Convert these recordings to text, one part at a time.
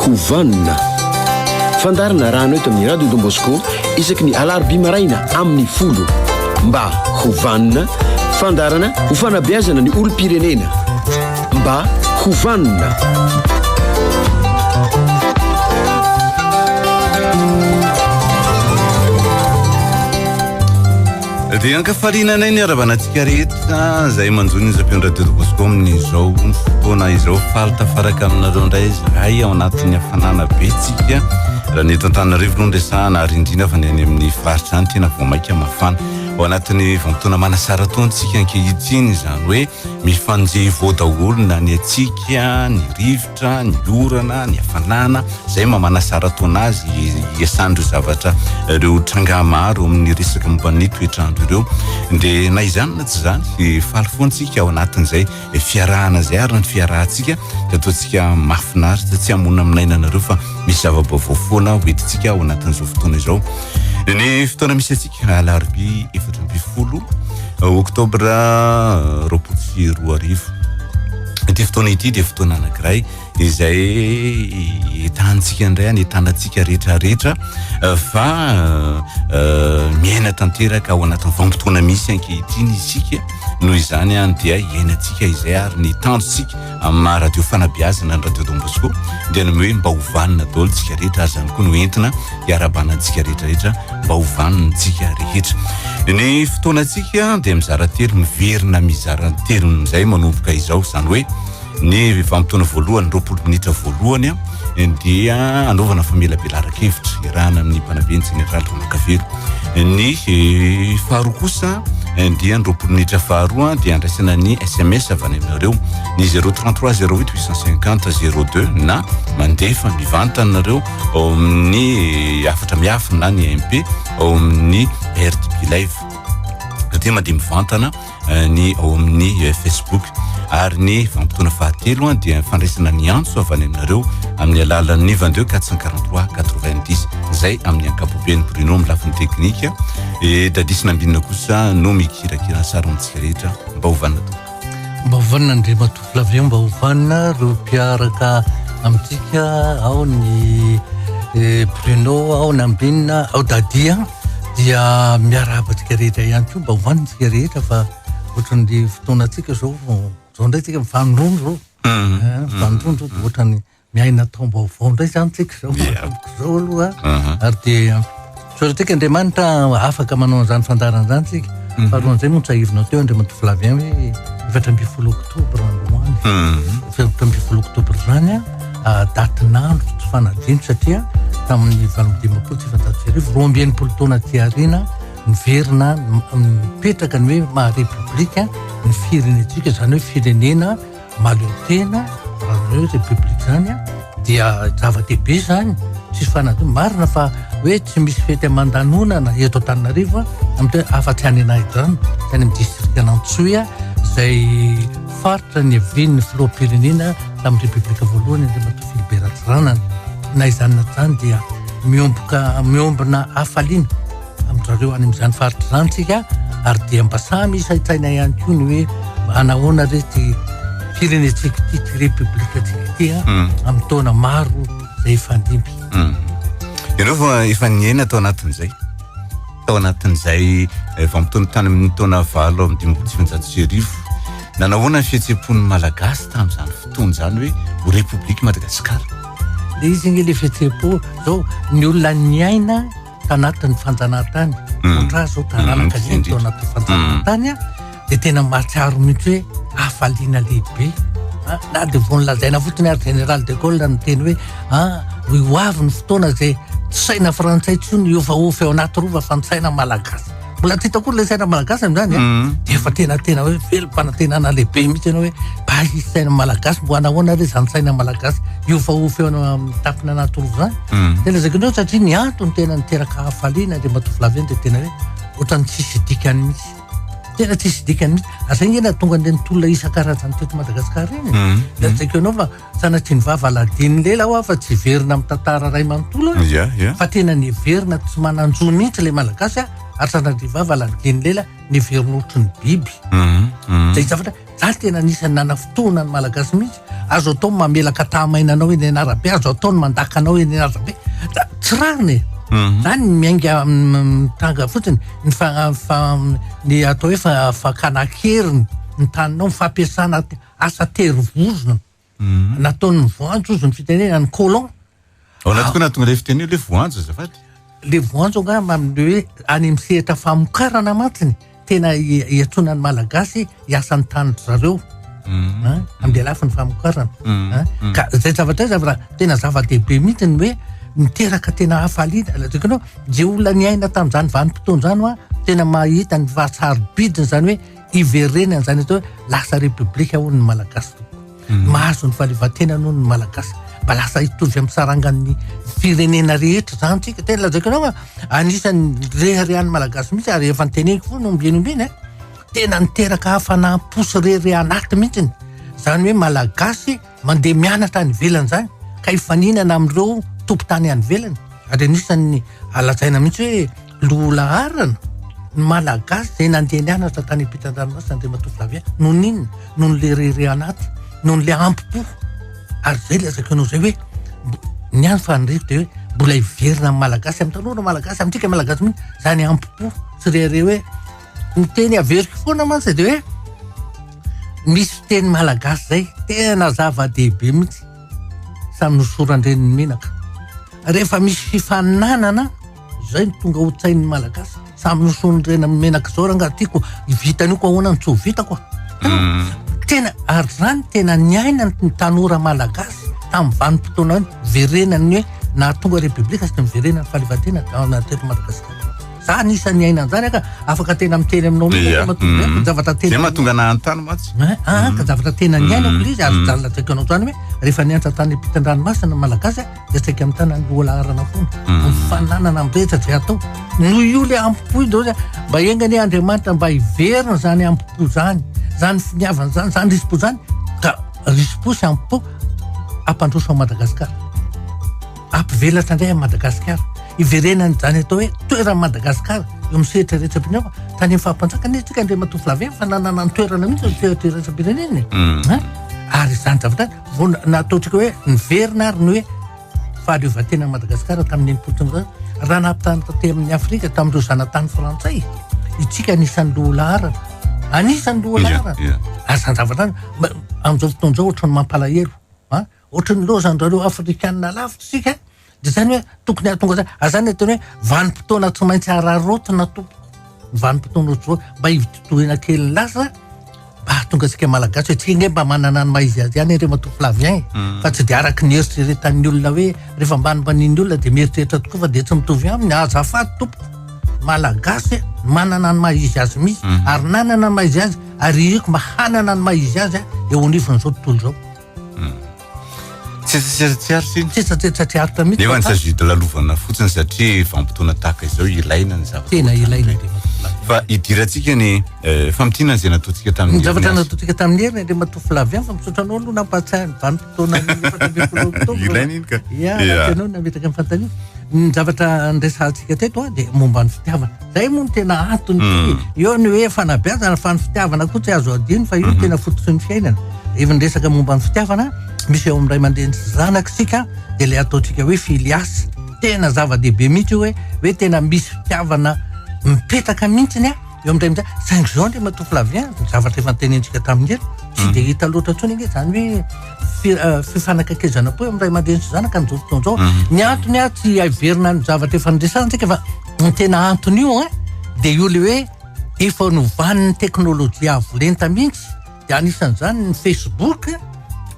ho vanona. Fandaharana arahana eto amin'ny Radio Don Bosco isaky ny alarobia maraina amin'ny folo. Mba ho vanona, fandaharana ho fanabeazana ny olom-pirenena. Mba ho vanona. Dia ankafaliana anay ny haravana antsika rehetra izay manjo ny Zapion Radio Don Bosco amin'izao fotoana izao. Faly tafaraka aminareo indray izahay ao anatin'ny hafanana be tsika. Raha ny eto Antananarivo no resahana ary indrindra fa ny any amin'ny faritra any tena vao mainka mafana. Ao anatin'ny vanim-potoana manasara-taona tsika ankehitriny izany hoe mifanjevo daholo na ny hatsiaka, ny rivotra. rivotra, ny orana, ny hafanana, izay maha manasara-taona azy iasan'ireo zavatra ireo tranga maro amin'ny resaka momba ny toetr'andro ireo. Dia na izany na tsy izany, faly foana isika ao anatin'izay fiarahana izay ary ny fiarahantsika dia ataontsika mahafinaritra, tsy hamono amin'aina anareo fa misy zava-baovao foana hoentintsika ao anatin'izao fotoana izao. Ny fotoana misy antsika alarobia 14 oktobra 2020. Ity fotoana ity dia fotoana anankiray izay entantsika indray anentanantsika rehetra rehetra eh, fa eh, miaina tanteraka ao anatin'ny vanim-potoana misy ankehitriny isika noho izany an dia iainantsika izay ary ny tanjontsika amin'ny maha radio fanabeazana ny radio Don Bosco dia ny hoe mba ho vanona daholo tsika rehetra ary izany koa no entina hiarahabana antsika rehetra rehetra mba ho vanona tsika rehetra. Ny fotoanantsika dia mizara telo miverina mizara telo amin'izay manomboka izao izany hoe ny vanim-potoana voalohany 20 minitra voalohany dia anaovana famelabelaran-kevitra iarahana amin'ny mpanabe ny jeneraly Ramakavelo. Ny eh, faharoa kosa eh, dia ny 20 minitra faharoa dia andraisana ny SMS avy any aminareo ny 033 08 850 02 na mandefa mivantana nareo ao amin'ny hafatra miafina na ny MP ao amin'ny RTP Live satria mandeha mivantana eh, ny ao amin'ny eh, Facebook ary ny vanim-potoana fahatelo ah, dia fandraisana ny antso avy any aminareo amin'ny alalan'ny 22 443 90 izay amin'ny ankapobeny Bruno amin'ny lafiny teknika e Dadis Nambinina kosa no mikirakira ny sary amintsika rehetra mba ho vanona tokoa. Mba ho vanona Andriamatoa Flavien, mba ho vanona ireo mpiaraka amintsika ao ny eh, Bruno, ao Nambinina, ao Dadia dia miarahaba antsika rehetra ihany koa mba ho vanona isika rehetra fa ohatran'ny fotoanantsika izao izao indray tsika mifanondrono izao. Mm-hmm. Eh, mifanondrono izao dia ohatran'ny Miaina taom-baovao indray izany tsika izao, manomboka izao aloha. Ary dia misaotra antsika Andriamanitra afaka manao an'izany fandaharana izany tsika. Mhm. Faharoan'izay moa tsahivinao teo Andriamatoa Flavien hoe 14 oktobra androany. Mhm. 14 oktobra izany a, datin'andro tsy fanadino satria tamin'ny 1458, 62 taona aty aoriana niverina nipetraka ny hoe maha repoblika ny firenentsika, izany hoe firenena mahaleo tena raha ny hoe république zany a dia zava-dehibe zany tsisy fanadino marina fa hoe tsy misy fety aman-danonana eto Antananarivo a amin'ny hoe afa-tsy any Anahidrano tsy any amin'ny distrikan'Antsohihy a izay faritra niavian'ny filoham-pirenena tamin'ny république voalohany Andriamatoa Philibert Ratsiranana na izany na izany dia miomboka miombona hafaliana amin-dry zareo any amin'izany faritra izany tsika ary dia mba samy hisaintsaina ihany koa ny hoe manahoana re ty firenentsika ity, ty repoblikantsika ity a hmm. amin'ny taona maro izay hifandimby. Hmm. Ianao fa efa niaina tao anatin'izay tao anatin'izay eh, vanim-potoana tany amin'ny taona 1958 nanahoana ny fihetseham-pon'ny Malagasy tamin'izany fotoana izany hoe ho Repoblika Madagasikara? Le izy nge le fihetseham-po zao ny olona niaina tanatin'ny fanjanahantany mm. ohatra azy zao taranaka mm. zay tao anatin'ny fanjanahantany a dia tena mahatsiaro mihitsy hoe hafaliana lehibe ah, na dia vao nolazaina fotsiny ary général de Gaulle niteny hoe ah, ho avy ny fotoana zay tsy saina frantsay intsony hiovaova eo anaty rova fa ny saina malagasy mbola tsy hitako ilay saina malagasy amin'izany a mm. dia efa tena tena hoe velom-panantenana lehibe mihitsy ianao hoe mba hisy saina malagasy mbo anahoana re izany saina malagasy hiofaofa eo amin'ny tampony anaty rova izany mm. tena lazaiko anao satria ny antony tena niteraka hafaliana Andriamatoa Flavien dia tena hoe ohatran'ny tsisy dikany mihitsy tena tsisy dikany mihitsy ary zay nge nahatonga an'ireny tolona isan-karazany teto Madagasikara ireny mm. lazaiko anao fa Sanatria ny vava aladin'ny lela hoa fa tsy hiverina amin'ny tantara iray manontolo a! Ya, ya. Fa tena niverina tsy manan-jo mihitsy ilay Malagasy a! Ary sanatria vava aladin'ny lela niverina ohatry ny biby. Zay zavatra, za tena anisan'ny nanafotoana ny Malagasy mihitsy. Azo atao ny mamelaka tahamaina anao eny an'arabe, azo atao ny mandaka anao eny an'arabe. Tsy rariny e. Mhm. Zany ny miainga mitranga fotsiny ny fa, fa, ny atao hoe fa, fakana an-keriny ny taninao, ny fampiasana asa terivozona. Mhm. Nataon'ny voanjo ozy ny fitenenana, ny colon. Ao anaty koa nahatonga ilay fiteny hoe le voanjo azafady. Le voanjo angamba amin'le hoe any amin'ny sehatra famokarana mantsiny tena iantsoana ny Malagasy hiasa ny tanin-dry zareo. Mhm. An, amin'le lafiny famokarana. Mhm. An, mhm. ka zay zavatra zay zavatra tena zava-dehibe mihitsy ny hoe miteraka tena hafaliana. Lazaiko anao, ze olona niaina tamin'izany vanim-potoana izany hoa tena mahita ny fahasarobidiny izany hoe hiverenana izany atao hoe lasa repoblika hono ny Malagasy tompoko. Mm. Mahazo ny fahaleovantenany hono ny Malagasy. Mba lasa hitovy amin'ny sarangan'ny firenena rehetra izany tsika. Tena lazaiko anao fa anisan'ny reharehan'ny Malagasy mihitsy ary efa niteneniko foana ombieny ombieny eh. Tena niteraka hafanam-po sy rehareha anaty mihitsy. Izany hoe Malagasy mandeha mianatra any ivelany izany ka hifaninana amin'ireo tompon-tany any ivelany. Ary anisan'ny lazaina mihitsy hoe Lohalaharana, ny Malagasy izay nandeha nianatra tany ampitan-dranomasina Andriamatoa Flavien, noho ny inona? Noho ny le rehareha anaty, noho ny le ampo-po. Ary izay lazaiko anao izay hoe, ny ahy ny faniriako dia hoe mbola hiverina amin'ny Malagasy, amin'ny tanora Malagasy, amintsika Malagasy mihitsy, izany ampo-po sy rehareha hoe, ny teny averiko foana mantsy dia hoe, misy fiteny Malagasy izay tena zava-dehibe mihitsy, samy nosoran-dreniny menaka. Rehefa misy fifaninanana, Zay no tonga ao tsain'ny Malagasy. Samy nosonrena menaka zao rangah tiako vitan'io ko ahoana no tsy ho vitako a. Mm. Tena ary zany tena niaina ny tanora Malagasy tamin'ny vanim-potoana niverenan'ny hoe nahatonga Repoblika sy niverenan'ny fahaleovantena teto Madagasikara. Za anisan'ny niaina an'izany ka afaka tena miteny aminao mihitsy aho, mahatonga mm. zavatra tena. Zay mahatonga anah hanontany mantsy. Eh, ah, ka zavatra tena niainako ilay izy ary mm. lazaiko anao zany hoe rehefa niantra tany ampitan-dranomasina ny Malagasy dia saika mitana ny lohalaharana foana mm. ny fananana amin'ny rehetra izay atao noho io le ampo io daholo mba enga anie Andriamanitra mba hiverina zany ampo zany zany finiavana zany zany risi-po zany ka risi-po sy ampo ampandroso an'i Madagasikara ampivelatra indray an'i Madagasikara hiverenany zany atao hoe toeran'i Madagasikara eo amin'ny sehatra iraisam-pirenena fa tany amin'ny fahampanjaka anie tsika Andriamatoa Flavien fa nanana ny toerana mihitsy ny sehatra iraisam-pirenena e mm. ary izany zavatra Vao nataontsika hoe niverina ary ny hoe fahaleovantenan'i Madagasikara tamin'ny 1960, raha nampitaha taty amin'ny Afrika tamin'ireo zanatany frantsay, isika anisan'ny lohalaharana. Anisan'ny lohalaharana. Ary izany zavatra izany, amin'izao fotoana izao ohatran'ny mampalahelo. Ohatran'ny lozan-dRareo Afrikanina lavitra isika. Dia izany hoe tokony hahatonga zany, ary zany atao hoe vanim-potoana tsy maintsy araraotina tompoko, ny vanim-potoana ohatr'izao mba hivitotohina kely ny lasa, mba hahatonga antsika Malagasy hoe tsika ange mba manana ny maha izy azy ihany Andriamatoa Flavien e, mm. fa tsy dia araka ny eritreretan'ny olona hoe rehefa ambanimbanian'ny olona dia mieritreritra tokoa fa dia tsy mitovy aminy, azafady tompoko, Malagasy manana ny maha izy azy mihitsy, mm. ary nanana ny maha izy azy, ary iriko mba hanana ny maha izy azy eo anivon'izao tontolo izao. Tsetsatsetsa tsy aritra iny. Tsetsatsetsa tsy aritra mihitsy. Nefa ny s'agit de lalovana fotsiny satria vanim-potoana tahaka izao ilaina ny zavatra. Tena ilaina Fa idirantsika ny eh, famintinana izay nataontsika tamin'ny Ny zavatra nataontsika tamin'ny heriny Andriamatoa Flavien fa misaotra anao aloha nampahatsiahy ny vanim-potoana ny 14 oktobra. Ilaina iny ka. Ya, ianao nametraka ny fanontaniana. Ny zavatra niresahantsika teto dia momba ny fitiavana. Zay moa no tena antony mm. Eo ny hoe fanabeazana fa ny fitiavana koa tsy azo adino fa io mm -hmm. tena fototry ny fiainana. Rehefa ny resaka momba ny fitiavana, misy eo amin'ny ray aman-dreny sy zanaka isika dia ilay ataontsika hoe filias. Tena zava-dehibe mihitsy io hoe hoe tena misy fitiavana mipetraka mihitsy ny eo amin'ny ray aman-dreny. Saingy izao Andriamatoa Flavien, ny zavatra efa notenenintsika tamin'ny ela, tsy dia hita loatra intsony ange izany hoe eh, fifanakaikezana koa eo amin'ny ray aman-dreny sy zanaka amin'izao fotoana izao. Mhm. Ny antony aho tsy hiverina ny zavatra efa niresahantsika fa ny tena antony io an dia io le hoe efa novan'ny teknolojia avo lenta mihitsy dia anisan'izany ny Facebook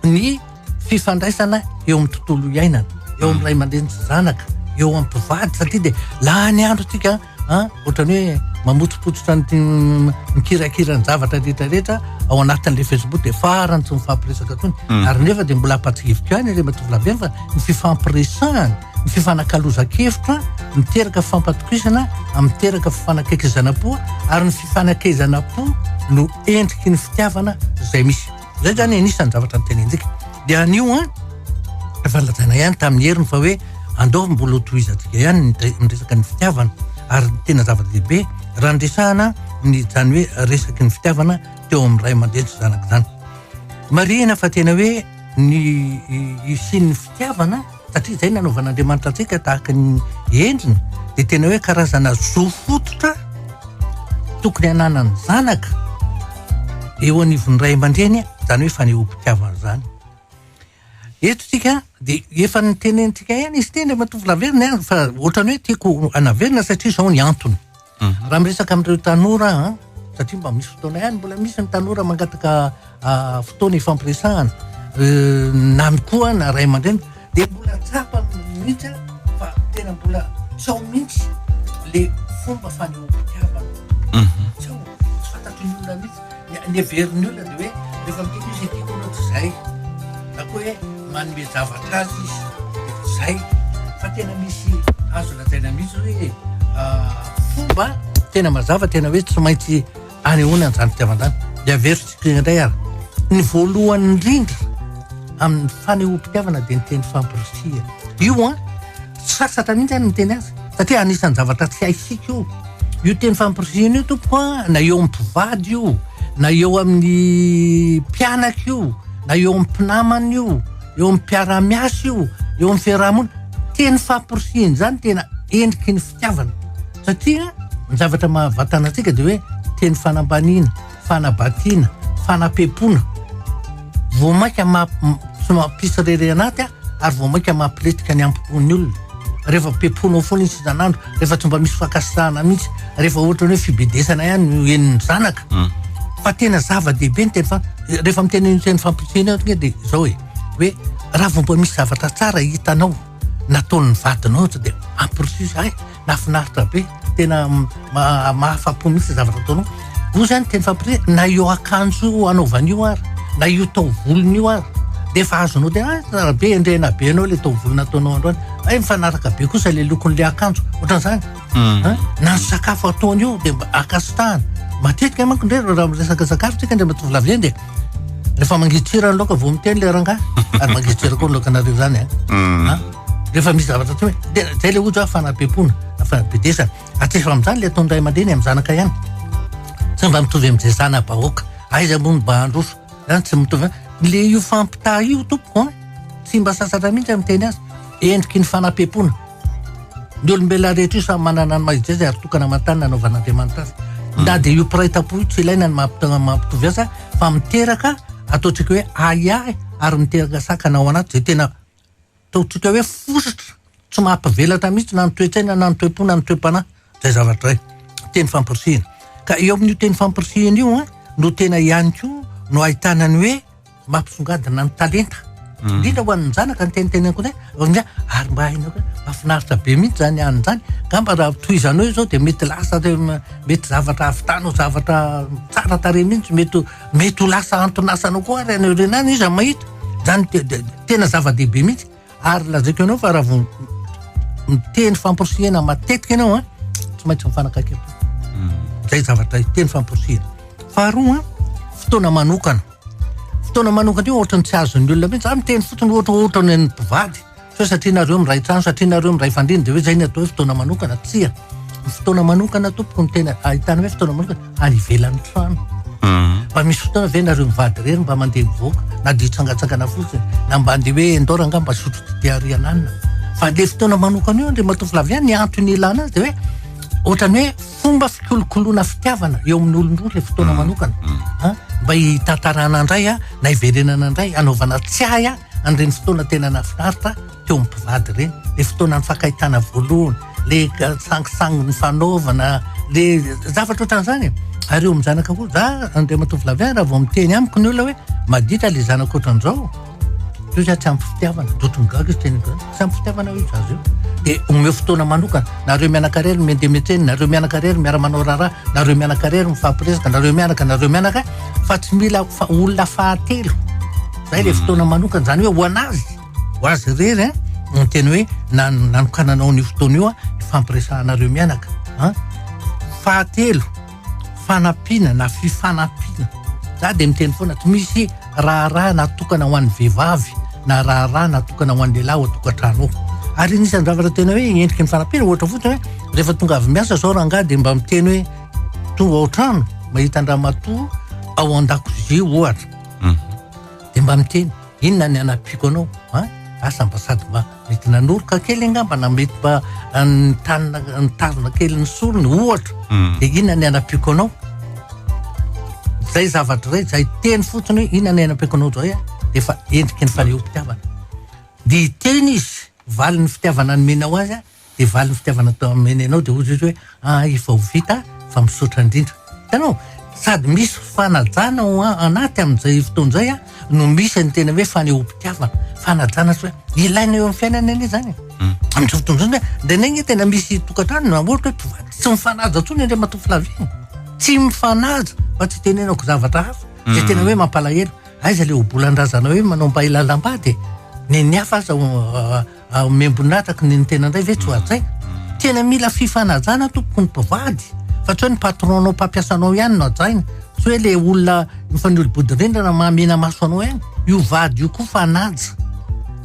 ny fifandraisana eo amin'ny tontolo iainana eo amin'ny ray aman-dreny sy zanaka eo amin'ny mpivady satria dia lany andro tsika an ohatrany hoe mamotsipotsitra ny mikirakira ny zavatra rehetra rehetra ao anatin'le Facebook dia farany tsy mifampiresaka intsony mm. ary nefa dia mbola ampatsiahiviko ihany re matovolabeny fa ny fifampiresahana ny fifanakalozan-kevitra miteraka fifampatokisana miteraka fifanakaikezana po ary ny fifanakezana po no endriky ny fitiavana izay misy Zay zany anisan'ny zavatra notenentsika. Dia anio an, efa nolazaina ihany tamin'ny heriny fa hoe andao mbola ho tohizantsika ihany ny resaka ny fitiavana ary ny tena zava-dehibe raha niresahana ny izany hoe resaky ny fitiavana teo amin'ny ray aman-dreny sy zanaka izany. Marihina fa tena hoe ny hisian'ny fitiavana satria izay nanaovan'Andriamanitra antsika tahaka ny endriny dia tena hoe karazana zo fototra tokony hananan'ny zanaka eo anivon'ny ray aman-dreny izany hoe fanehoam-pitiavana izany. Eto tsika dia efa nitenentsika ihany izy ity Andriamatoa Vlaverina a, fa ohatran'ny hoe tiako hanaverina satria izao ny antony. Mhm. Raha miresaka amin'ireo tanora aho, satria mba misy fotoana ihany mbola misy ny tanora mangataka ah, fotoana ifampiresahana, eh, na ny koa na ray aman-dreny, dia mbola tsapa mihitsy fa tena mbola tsy ao mihitsy le fomba fanehoam-pitiavana. Mhm. Tsy ao, tsy fantatry ny olona mihitsy. Ny heverin'ny olona dia hoe rehefa miteny izy tiako anao tsy zay, na koa hoe manome zavatra azy izy dia tsy zay, fa tena misy azo lazaina mihitsy hoe fomba tena mazava tena hoe tsy maintsy anehoana an'izany fitiavana izany. Dia averintsika indray ary, ny voalohany indrindra amin'ny fanehoam-pitiavana dia ny teny fampirisihana. Io an, sasatra mihitsy aho ny miteny azy satria anisan'ny zavatra tsy haisika io. Io teny fampirisihana io tompoko a, na eo amin'ny mpivady io, na eo amin'ny mpianaka io, na eo amin'ny mpinamana io, eo amin'ny mpiara-miasa io, eo amin'ny fiaraha-monina, teny fampirisihana izany tena endriky ny fitiavana satria ny zavatra mahavatana antsika dia hoe teny fanambaniana, fanabatiana, fanapempoana, vao mainka tsy mampisy rere anaty ary vao mainka mampilentika ny ampopon'ny olona. Rehefa pempoanao foana izy isan'andro, rehefa tsy mba misy fankasitrahana mihitsy, rehefa ohatran'ny hoe fibedesana ihany no henon'ny zanaka. Mm. Fa tena zava-dehibe ny teny fa rehefa miteny ny teny fampirisihana eo dia izao e, hoe raha vao mba misy zavatra tsara hitanao nataon'ny vadinao dia ampirisiho izy, hay Nahafinaritra be, tena mahafapo mihitsy zavatra ataonao. Io zany teny fampirisihana, na io akanjo anaovany io ary, na io taovolony io ary, dia efa azonao dia ah tsara be endrehina be anao le taovolo nataonao androany. Ay mifanaraka be kosa le lokon'le akanjo, ohatran'izany. Mm. Na ny sakafo ataony io dia mba ankasitrahana. Matetika manko ndray raha miresaka sakafo tsika ndray matovilavy dia rehefa mangitsira ny laoka vao miteny le rangahy ary mangitsira koa ny laokanareo zany a. Mm. Rehefa misy zavatra tsy mety, dia zay le ohatra hoe fanapempoana, na fanabedesana. Atrefa amin'izany le ataon'ny ray aman-dreny amin'ny zanaka ihany. Tsy mba mitovy amin'izay zana-bahoaka. Aiza moa no mba handroso? Zany tsy mitovy. Le io fampitaha io tompoko an, tsy mba sasatra mihitsy amin'ny teny azy. Endriky ny fanapempoana. Ny olombelona rehetra io samy manana ny maha izy azy ary tokana aman-tany nanaovan'Andriamanitra azy. Na dia io mpiray tampo io tsy ilaina ny mampitovy azy fa miteraka ataontsika hoe ahiahy ary miteraka sakana ao anaty izay tena Ataontsika hoe fositra tsy mampivelatra mihitsy na ny toe-tsaina na ny toe-po na ny toe-panahy izay zavatra izay. Teny fampirisihina. Ka eo amin'io teny fampirisihina io an, no tena ihany koa no ahitana ny hoe mampisongadina ny talenta. Mm. Indrindra ho an'ny zanaka ny teniteneniko indray, hoe ary mba hainao koa, mahafinaritra be mihitsy izany anona izany. Angamba raha tohizanao izao dia mety lasa mety zavatra ahavitanao zavatra tsara tarehy mihitsy, mety mety ho lasa anton'asanao koa ary any aoriana any, iza mahita. Zany tena zava-dehibe mihitsy ary lazaiko anao fa raha vao miteny famporisihana matetika ianao an, tsy maintsy mifanakaiky am-po. Hmm. Zay zavatra teny famporisihana. Faharoa an, fotoana manokana. Fotoana manokana io ohatran'ny tsy azon'ny olona mihitsy. Za miteny fotsiny ohatra ohatran'ny ny mpivady. Tsy hoe satria nareo miray trano, satria nareo miray fandriana dia hoe zay ny atao hoe fotoana manokana. Tsia. Ny fotoana manokana tompoko no tena ahitana hoe fotoana manokana any ivelan'ny trano. Mhm. Mba misy fotoana ve nareo mivady irery mba mandeha mivoaka na dia hitsangatsangana fotsiny na mba andeha hoe endao rangahy mba hisotro dite ary ananona. Fa le fotoana manokana io Andriamatoa Flavien ny antony ilana azy dia hoe ohatran'ny hoe fomba fikolokoloana fitiavana eo amin'ny olon-droa le fotoana mhm. manokana. Mhm. Ah, mba hitantarana indray ah, na hiverenana indray hanaovana tsiahy ah, an'ireny fotoana tena nahafinaritra teo amin'ny mpivady ireny, le fotoana nifankahitana voalohany, le sangisangy nifanaovana, le zavatra ohatran'izany e. Ary eo amin'ny zanaka koa, za Andriamatoa Flavien raha vao miteny amiko ny olona hoe maditra le zanako ohatran'izao, toy za tsy ampy fitiavana, de ohatran'ny gaga izy teneniko zany, tsy ampy fitiavana io zaza io. De omeo fotoana manokana, nareo mianaka irery mandeha miantsena, nareo mianaka irery miara-manao raharaha, nareo mianaka irery mifampiresaka, nareo mianaka, nareo mianaka, fa tsy mila olona fahatelo. Zay le fotoana manokana, zany hoe ho an'azy, ho azy irery an, no tena hoe nanokananao an'io fotoana io an, hifampiresahanareo mianaka an. Fahatelo, fanampiana na fifanampiana. Za dia miteny foana, tsy misy raharaha natokana ho an'ny vehivavy na raharaha natokana ho an'ny lehilahy ao an-tokantrano ao. Ary anisan'ny zavatra tena hoe endriky ny fanampiana, ohatra fotsiny hoe rehefa tonga avy miasa zao rangahy dia mba miteny hoe tonga ao an-trano, mahita an-dramatoa ao an-dakozia ohatra. Dia mba miteny. Inona ny hanampiako anao an? Asa mba sady mba mety nanoroka kely angamba na mety mba nitanina nitazona kely ny sorony ohatra. Mm. Dia inona ny hanampiako anao? Zay zavatra zay, zay teny fotsiny hoe inona ny hanampiako anao zay dia efa endriky ny fanehoam-pitiavana. Dia hiteny izy, valin'ny fitiavana nomenao azy an, dia valin'ny fitiavana atao ameny anao dia hoy izy hoe ah efa ho vita fa misaotra indrindra. Hitanao? Sady misy fanajana ao anaty amin'izay fotoana izay an, no misy ny tena hoe fanehoam-pitiavana. Fanajana sy hoe ilaina eo amin'ny fiainana anie izany e. Mm. Amin'izao fotoana izao indraindray ange tena misy tokantrano na ohatra hoe mpivady tsy mifanaja intsony Andriamatoa Flavien. Tsy mifanaja fa tsy tenenako zavatra hafa. Izay tena hoe mampalahelo. Aiza le obolan-drazana hoe manao mba hilalam-bady e? Ny hafa aza Omem-boninahitra ny tena indray ve tsy ho hajaina? Tena mila fifanajana tompoko ny mpivady fa tsy hoe ny patron-nao mpampiasa anao ihany no hajaina, tsy hoe le olona mifanolo-bodirindrina mahamena maso anao ihany, io vady io koa fanaja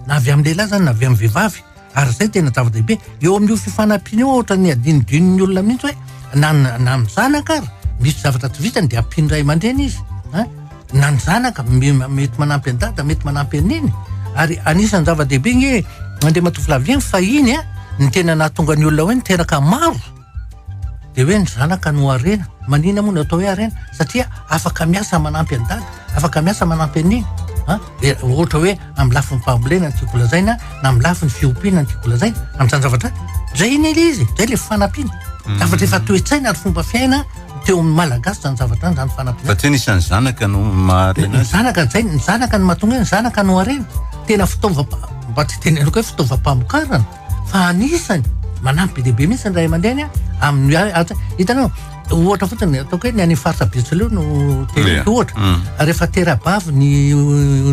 na avy amin'ny lehilahy zany na avy amin'ny vehivavy ary izay tena zava-dehibe eo amin'io fifanampiana io ohatran'ny adinodinon'ny olona mihitsy hoe na na ny zanaka ary misy zavatra tsy vitany dia ampian'ny ray aman-dreny izy an. na ny zanaka mety manampy an'i dada, mety manampy an'i neny, ary anisan'ny zava-dehibe nge Andriamatoa Flavien fahiny a, ny tena nahatonga ny olona hoe niteraka maro dia hoe ny zanaka no harena, manina moa no atao hoe harena? Satria afaka miasa manampy an'i dada, afaka miasa manampy an'i neny, a, dia ohatra hoe amin'ny lafiny fambolena no tiako lazaina na amin'ny lafiny fiompiana no tiako lazaina, amin'izany zavatra zay anie ilay izy, zay ilay fanampiana, zavatra efa toe-tsaina ary fomba fiaina teo amin'ny Malagasy zany zavatra zany, zany fanampiana. Fa tsy hoe nisy ny zanaka no maharena azy. Ny zanaka zay, ny zanaka no mahatonga hoe ny zanaka no harena. Tena fitaovam mba tsy teneniko hoe fitaovam-pamokarana fa anisany manampy be dia be mihitsy ny ray aman-dreny amin'ny asa. Hitanao, ohatra fotsiny ataoko hoe ny any faritra Betsileo no teneniko ohatra. Mm. Rehefa tera-bavy ny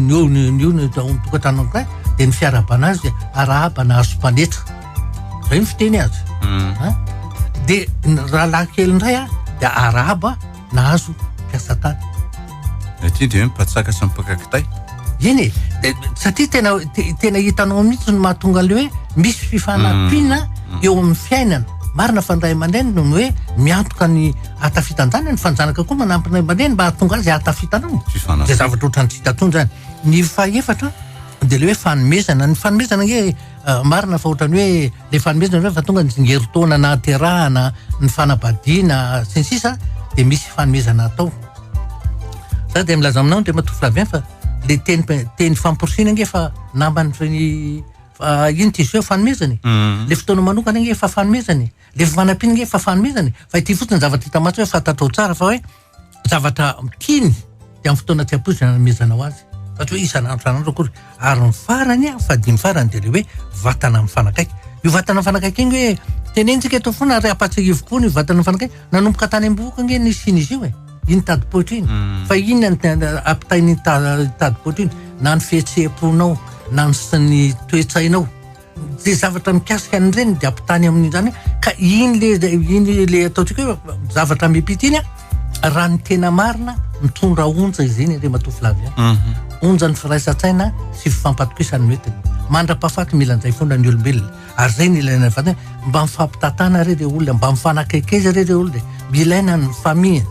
ny ny ny ny ao amin'ny tokantrano anankiray dia ny fiarahabana azy dia arahaba nahazo mpanetsa. Zay ny fiteny azy. Mm. De ny rahalahy kely indray a dia arahaba nahazo mpiasa tany. Aty dia hoe mpatsaka sy mpaka kitay. Eny e, de, satria tena tena hitanao mihitsy ny mahatonga an'ilay hoe misy fifanampiana mm. eo amin'ny fiainana. Marina fa ny ray aman-dreny no hoe miantoka ny hatafitan-janany fa ny zanaka koa manampy ny ray aman-dreny mba hahatonga azy hahatafita anao. Zay zavatra ohatran'ny tsy hita intsony zany. Ny fahefatra dia ilay hoe fanomezana. Ny fanomezana ange Marina fa ohatran'ny hoe le fanomezana hoe fa tonga ny tsingerin-taona nahaterahana, ny fanambadiana sy ny sisa dia misy fanomezana atao. Za dia milaza aminao Andriamatoa Flavien fa le teny teny famporisihina ange fa naman'ny ino ty izy hoe fanomezana e. Mm. Le fotoana manokana ange efa fanomezana e. Le fanampiana ange efa fanomezana e. Fa ity fotsiny zavatra hita maso hoe fantatrao tsara fa hoe zavatra tiany dia amin'ny fotoana tsy ampoizina nanomezanao azy fa tsy hoe isan'andro isan'andro akory ary ny farany a fadimy farany dia le hoe vatana mifanakaiky io vatana mifanakaiky iny hoe tenenitsika eto foana ary ampahatsiahiviko foana io vatana mifanakaiky nanomboka tany am-bohoka ange nisy iny izy io e iny tadi-poitra iny mm. fa inona ny ampitain'iny tadi-poitra iny na ny fihetseham-ponao na ny toe-tsainao Ze zavatra mikasika an'ireny dia ampitany amin'izany ka iny le iny le ataontsika hoe zavatra miampita iny a raha ny tena marina mitondra onja izy iny Andriamatoa Flavien. Mhm. Onja ny firaisan-tsaina sy fifampatokisana no entiny. Mandra-pahafaty mila an'izay foana ny olombelona. Ary zay ny ilaina ny vatana mba mifampitantana re le olona, mba mifanakaikaiza re le olona. Ilaina ny famille.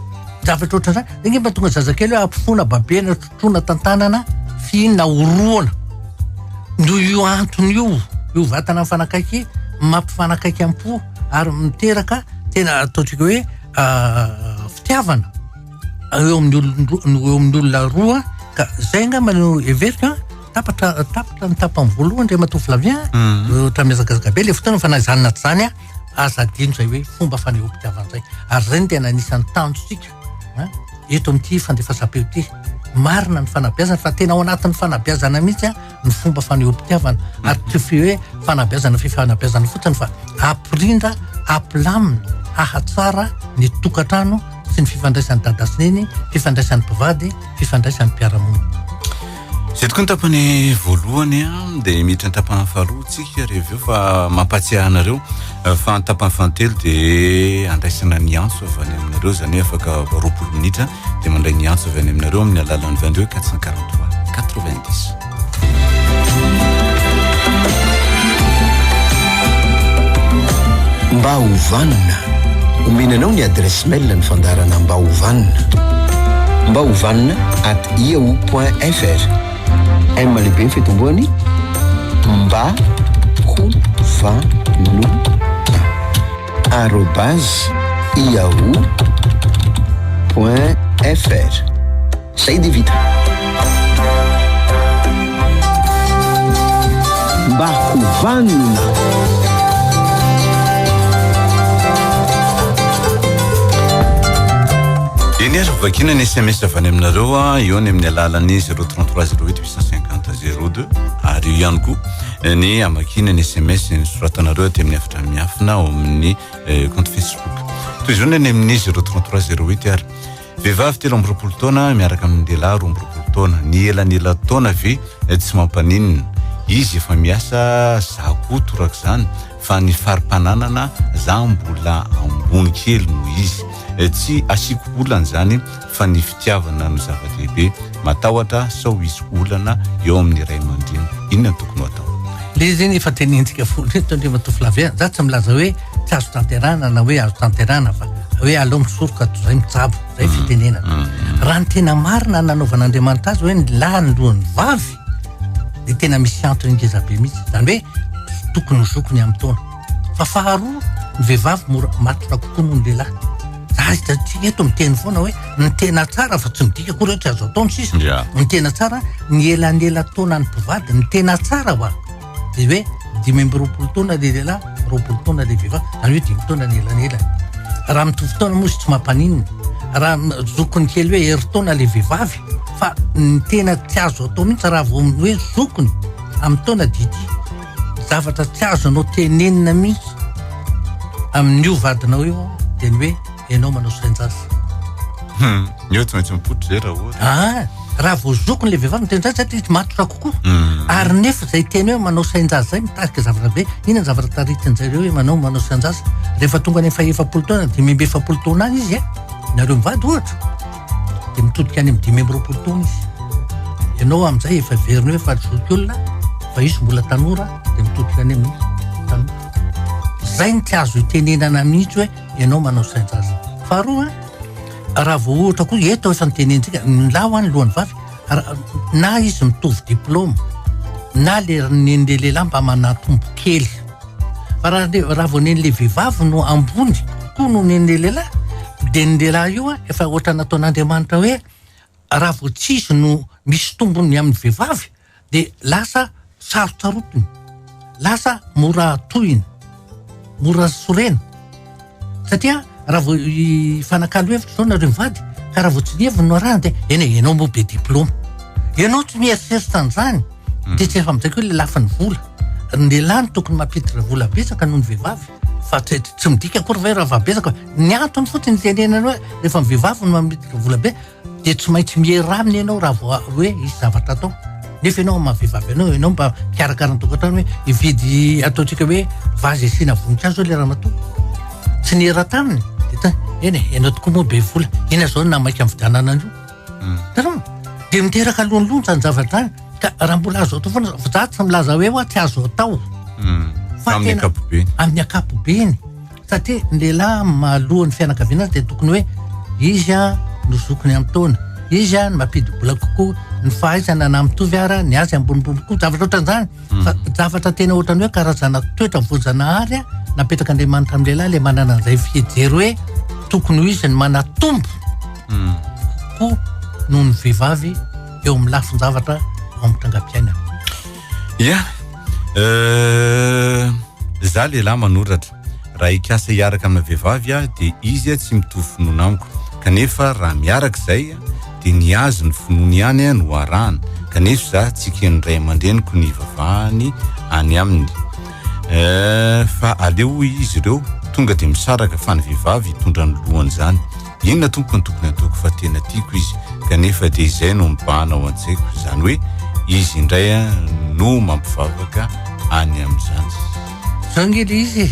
Zavatra ohatran'izany. Zay nge mba tonga zazakely hoe ampofoana babena Trotroana tantanana, fihinina orohana. Noho io antony io, io vatana mifanakaiky mampifanakaiky am-po ary miteraka tena ataontsika hoe fitiavana eo amin'ny olon-droa eo amin'ny olona roa ka zay angamba no heveriko an, tapatra tapitra ny tapany voalohany Andriamatoa Flavien ohatra mihazakazaka be le fotoana fa na izany na tsy izany an, aza adino izay hoe fomba fanehoam-pitiavana izay ary izay no tena anisan'ny tanjontsika. an, eto amin'ity fandefasam-peo ity. Marina ny fanabeazana fa tena ao anatin'ny fanabeazana mihitsy an, ny fomba fanehoam-pitiavana. Ary tsy fi hoe fanabeazana fifanabeazana fotsiny fa hampirindra, hampilamina, hahatsara ny tokantrano sy ny fifandraisan'ny dada sy neny, fifandraisan'ny mpivady, fifandraisan'ny mpiara-monina. Izay tokoa ny tapany voalohany an, dia miditra ny tapany faharoa tsika rehefa avy eo fa mampahatsiahy anareo fa ny tapany fahatelo dia andraisana ny antso avy any aminareo, izany hoe afaka 20 minitra dia mandray ny antso avy any aminareo amin'ny alalan'ny 22 443 90. Mba ho vanona. Omena anao ny adresse mail ny fandaharana Mba ho vanona. Mba ho vanona at yahoo point fr. M lehibe ny fitomboany mba ho vanona arobase yahoo point fr. Zay dia vita. Mba ho vanona. Eny ary vakina ny SMS avy any aminareo a, eo ny amin'ny alalan'ny 033 08 850 02 ary io ihany koa ny amakiana ny SMS ny soratanareo aty amin'ny hafatra miafina ao amin'ny eh, compte Facebook. Toy izao ny any amin'ny 033 08 ary Vehivavy 23 taona miaraka amin'ny lehilahy 22 taona. Ny elanelan-taona ve tsy mampaninona? Izy efa miasa, za koa torak'izany, fa ny fari-pananana za mbola ambony kely noho izy. Tsy asiako olana izany fa ny fitiavana no zava-dehibe. Matahotra sao hisy olana eo amin'ny ray aman-dreniko. Inona no tokony ho atao? Le izy iny efa tenenintsika foana eto Andriamatoa Flavien, za tsy milaza hoe tsy azo tanterahana na hoe azo tanterahana fa hoe aleo misoroka toy izay mitsabo, zay mm. fitenenana. Mm. Raha ny tena marina nanaovan'Andriamanitra azy hoe ny lahy ny lohan'ny vavy dia tena misy antony ngeza be mihitsy. Izany hoe tokony ho zokiny amin'ny taona. Fa faharoa ny vehivavy mora matotra kokoa noho ny lehilahy. Za hitantsika eto miteny foana hoe ny tena tsara fa tsy midika akory hoe tsy azo atao ny sisa. Ny tena tsara ny elanelan-taonan'ny mpivady ny tena tsara hoa dia hoe 25 taona le lehilahy, 20 taona le vehivavy, izany hoe dimy taona ny elanelany. Raha mitovy taona moa izy tsy mampaninona. Raha zokiny kely hoe herintaona le vehivavy fa ny tena tsy azo atao mihitsy raha vao hoe zokiny amin'ny taona dia ity. Zavatra tsy azonao tenenina mihitsy amin'io vadinao io dia ny hoe ianao manao sain-jaza. Hmm, eo tsy maintsy mipoitra zay raha ohatra. Ah, raha vao zokiny le vehivavy miteny zay satria izy matotra kokoa. Hmm. Ary nefa izay teny hoe manao sain-jaza zay mitarika zavatra be. Inona ny zavatra taritin-jareo hoe manao manao sain-jaza? Rehefa tonga any amin'ny faha efapolo taona, 45 taona any izy, eh, nareo mivady ohatra. dia mitodika any amin'ny 25 taona izy. Ianao amin'izay efa heveriny hoe efa zokiolona fa izy mbola tanora dia mitodika any amin'ny tanora. Izay no tsy azo itenenana mihitsy hoe ianao manao sain-jaza. Faharoa, raha vao ohatra koa eto efa nitenentsika, ny lahy ho any lohan'ny vavy, na izy mitovy diplôme na le nen'le lehilahy mba manatombo kely. Fa raha le raha vao nen'le vehivavy no ambony kokoa noho nen'le lehilahy dia ny lehilahy io efa ohatra nataon'Andriamanitra hoe raha vao tsy izy no misy tombony amin'ny vehivavy dia lasa sarotsarotiny, lasa mora tohina, mora sorena. Satria raha vao hifanakalo hevitra izao nareo mivady ka raha vao tsy ny heviny no arahana dia eny e, ianao moa be diplôma. Ianao tsy mieritreritra an'izany. Hmm. Dia tsy efa amin'izay koa ilay lafiny vola. Ny lehilahy no tokony mampiditra vola betsaka noho ny vehivavy. Fa tsy tsy midika akory ve raha betsaka. Ny antony fotsiny itenenana hoe rehefa ny vehivavy no mampiditra vola be dia tsy maintsy miera aminy ianao raha vao hoe hisy zavatra atao. Nefa ianao maha vehivavy anao, ianao mba mpikarakara ny tokantrano hoe hividy ataontsika hoe vazy asiana voninkazo ilay ramatoa. Tsy niera taminy. Dia ta, eny e, ianao tokoa moa be vola. Inona izao no nahamaika nividianana an'io? Hmm. Hitanao? Dia miteraka lonilony izany zavatra izany. Ka raha mbola azo atao foana, za tsy milaza hoe hoa tsy azo atao. Hmm. Fa amin'ny ankapobeny. Amin'ny ankapobeny. Satria ny lehilahy mahaloa ny fianakaviana azy dia tokony hoe izy no zokiny amin'ny taona, izy no mampidi-bola kokoa, ny fahaizana na mitovy ara ny azy ambonimbony kokoa, zavatra ohatran'izany. Hmm. Fa zavatra tena ohatran'ny hoe karazana toetra voajanahary napetrak'Andriamanitra amin'ny lehilahy ilay manana an'izay fijery hoe tokony ho izy ny manatombo hmm. kokoa noho ny vehivavy eo amin'ny lafin-javatra ao amin'ny trangam-piainana. Ya, euh, za lehilahy manoratra. Raha hikasa hiaraka amina vehivavy aho dia izy tsy mitovy finoana amiko. Kanefa raha miaraka izay dia ny azy ny finoany ihany no arahana. Kanefa za tsy eken'ny ray aman-dreniko ny hivavahany any aminy. Euh, fa aleo hoy izy ireo tonga dia misaraka fa ny vehivavy hitondra ny lohany izany. Inona tompoko no tokony ataoko fa tena tiako izy kanefa dia izay no mibahana ao an-tsaiko, izany hoe izy indray no mampivavaka any amin'izany. Zao nge le izy e,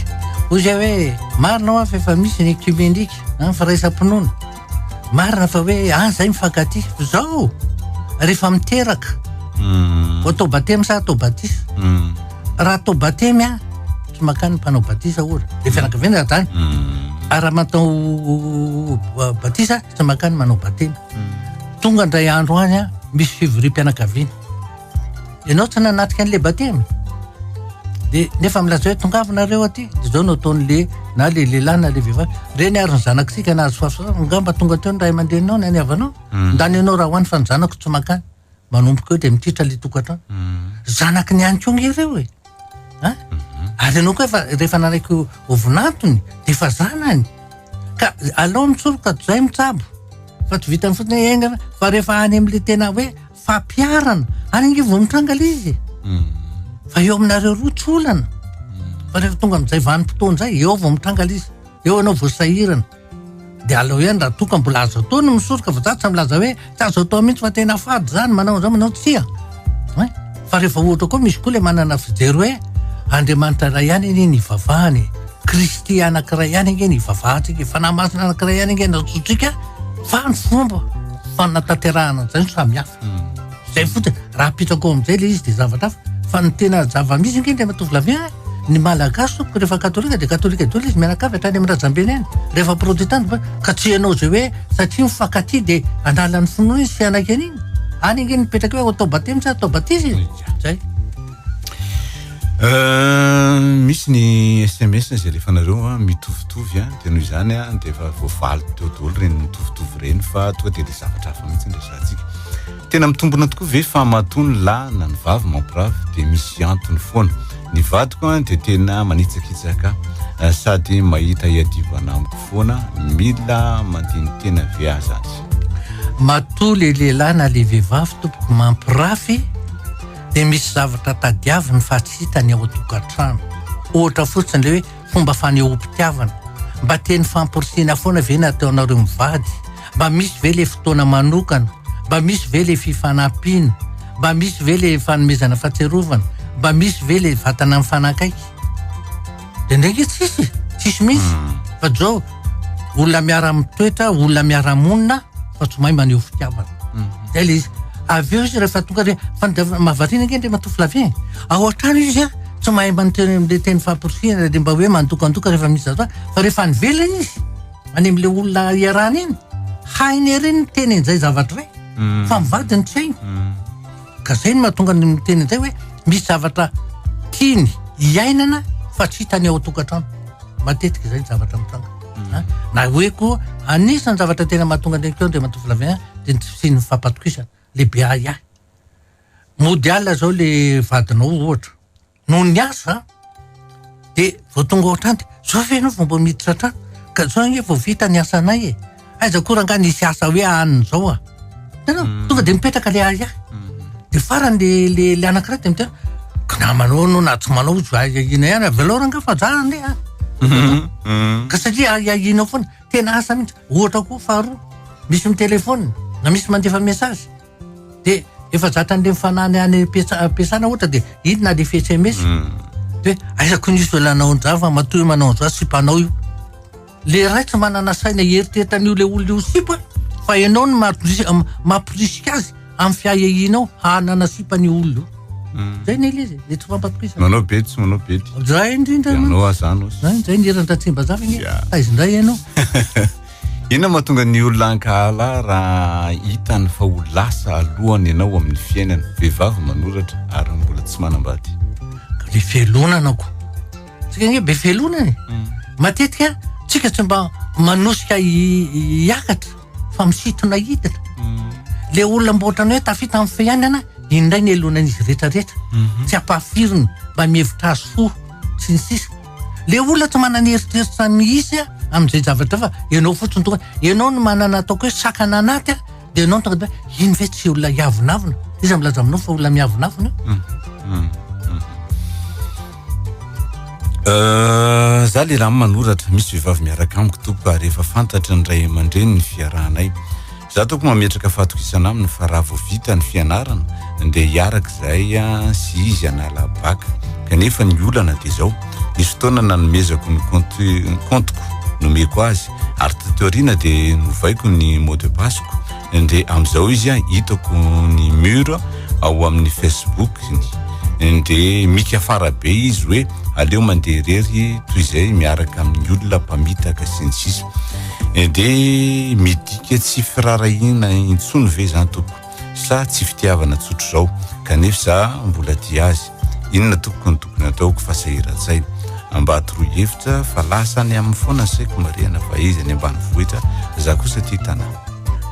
hoy zay hoe marina hoa fa efa misy ny ecumenique, ny firaisam-pinoana, marina fa hoe any zay mifankatia, fa zao rehefa miteraka, vao atao batemy sa atao batisa? Raha atao batemy an, tsy mankany ny mpanao batisa ohatra, le fianakaviana zany. Ary raha manao batisa, tsy mankany manao batemy. Tonga indray andro any an, misy fivoriam-pianakaviana. Ianao tsy nanatrika an'le batemy de nefa milaza hoe tongava nareo aty de zao no ataon'le na le lehilahy na le vehivavy reny ary ny zanakitsika nahazo fahasoavana angamba tonga teo ny ray aman-dreninao na ny havanao mm. ndany ianao raha hoany fa ny zanako tsy mankany manomboka eo de mititra le tokantrano mm. zanaky ny any koa nge ireo e a mm-hmm. ary ianao koa efa rehefa nanaiky ho vinantony de efa zanany ka alao mitsoroka zay mitsabo fa tsy vitany fotsiny hoe enga fa rehefa any am'le tena hoe fampiharana any ange vao mitranga le izy e mm. fa eo aminareo roa tsy olana mm. fa rehefa tonga amin'izay vanim-potoana izay eo vao mitranga le izy eo anao vao sahirana de aleo ihany raha toa ka mbola azo atao ny misoroka fa za tsy milaza hoe tsy azo atao mihitsy fa tena fady zany manao an'izao manao tsia eh? fa rehefa ohatra koa misy koa le manana fijery hoe Andriamanitra iray ihany anie ny ivavahana e Kristy anankiray ihany ange ny ivavahantsika e Fanahy Masina anankiray ihany ange ny antsointsika fa ny fomba fanatanterahana an'izay no samy hafa hmm. zay fotsiny raha apetrako ao amin'izay le izy de zavatra hafa fa ny tena zava-misy ange Andriamatoa Flavien ny malagasy tompoko rehefa katolika de katolika daholo izy mianakavy hatrany amin'ny razambeny any rehefa protestant ka tsy ianao zay hoe satria mifankatia de anala ny finoana izy sy hanaiky an'iny any ange nipetraka hoe atao batemy sa atao batisa e zay Euh, misy ny sms izay alefanareo a mitovitovy a de noho izany a de efa voavaly teo daholo ireny mitovitovy ireny fa tonga de le zavatra hafa mihitsy ny resahantsika. Tena mitombina tokoa ve fa matoa ny lahy na ny vavy mampirafy dia misy antony foana. Ny vadiko a dia tena manitsakitsaka sady mahita iadivana amiko foana, mila mandini-tena ve aho zany? Matoa le lehilahy na le vehivavy tompoko mampirafy dia misy zavatra tadiaviny fa tsy hitany ao an-tokantrano. Ohatra fotsiny le hoe fomba fanehoam-pitiavana. Mba teny famporisihina foana ve ny ataonareo mivady? Mba misy ve le fotoana manokana? Mba misy ve le fifanampiana? Mba misy ve le fanomezana fahatsiarovana? Mba misy ve le vatana mifanakaiky? Indraindray nge tsisy e, tsisy mihitsy. Hmm. Fa zao, olona miara-mitoetra, olona miara-monina, fa tsy mahay maneho fitiavana. Hmm. Zay le izy. Avy eo izy rehefa tonga re, fa mahavariana nge Andriamatoa Flavien. Ao an-trano izy a, tsy mahay manteny le teny famporisihana le mba hoe mandokandoka rehefa misy zavatra, fa rehefa any ivelany izy, any amin'le olona iarahany iny, hainy ery ny miteny an'izay zavatra izay, hmm. fa mivady ny tsy hainy. Ka zay no mahatonga ny miteny an'izay hoe misy zavatra tiany hiainana fa tsy hitany ao an-tokantrano. Matetika izay ny zavatra mitranga. Mm. Na hoe koa anisan'ny zavatra tena mahatonga an'ireny koa Andriamatoa Flavien dia ny tsy fisian'ny fampatokisana, le be ahiahy. Mody alina zao le vadinao ohatra. Noho ny asa dia vao tonga ao an-trano dia zao ve ianao vao mba miditra an-trano? Ka zao ange vao vita ny asanay e! Aiza koa rangahy nisy asa hoe anona zao a! Hitanao? Mm. Tonga dia mipetraka le ahiahy. Mm. Dia farany le le le anankiray dia miteny ka na manao anao na tsy manao izy ahiahiana ihany avelao rangahy fa za andeha a! Mm. Ka satria ahiahianao foana, tena asa mihitsy. Ohatra koa faharoa, misy mitelefaonina na misy mandefa message. De efa zatra an'le mifanany any ampiasana ohatra de inona le fsms mm. de aiza ko nisy olona nanao an'izany fa matoa manao an'izany sipanao io le ray tsy manana saina hieritreritra an'io le olona io sipa fa ianao no mampirisika azy amin'ny fiahiahianao hanana sipa ny olona io mm. zay ny izy le tsy fampatokisana manao bety tsy manao bety zay indrindra ianao azano zay zay ny eran-dRatsimbazafa iny taiza indray ianao Inona mahatonga ny olona hankahala raha hitany fa ho lasa alohany ianao amin'ny fiainana? Vehivavy manoratra ary mbola tsy manambady. Le fialonana ko. Tsika nge be fialonana e. Mm. Matetika tsika tsy mba manosika hiakatra fa misintona hidina. Mm. Le olona mba ohatran'ny hoe tafita amin'ny fiainana, indray ny elonan'izy rehetrarehetra. Mm-hmm. Tsy ampahafiriny mba mihevitra azy fo sy ny sisa. Le olona tsy manana eritreritra mihitsy a amin'izay zavatra fa ianao fotsiny tonga ianao no manana ataoko hoe sakana anaty a de ianao no tonga de hoe iny ve tsy olona hiavonavona iza milaza aminao fa olona miavonavona io mm, mm, mm. Euh, za lehilahy manoratra misy vehivavy miaraka amiko tompoko ary efa fantatry ny ray aman-dreny ny fiarahanay Za tompoko mametraka fahatokisana aminy fa raha vao vita ny fianarana dia hiaraka izahay sy izy hanala bac kanefa ny olana dia izao nisy fotoana nanomezako ny compte compte-ko nomeko azy ary taty aoriana dia novaiko ny mot de passe-ko dia amin'izao izy hitako ny mur ao amin'ny facebook-ny dia mikafara be izy hoe aleo mandeha irery toy izay miaraka amin'ny olona mpamitaka sy ny sisa Dia midika tsy firaharahiana intsony ve izany tompoko? sa tsy fitiavana tsotr'izao kanefa za mbola tia azy. Inona tompoko no tokony ataoko fa sahiran-tsaina? Mba atoroy hevitra fa lasa any aminy foana ny saiko marihana fa izy any ambanivohitra za kosa aty Tana.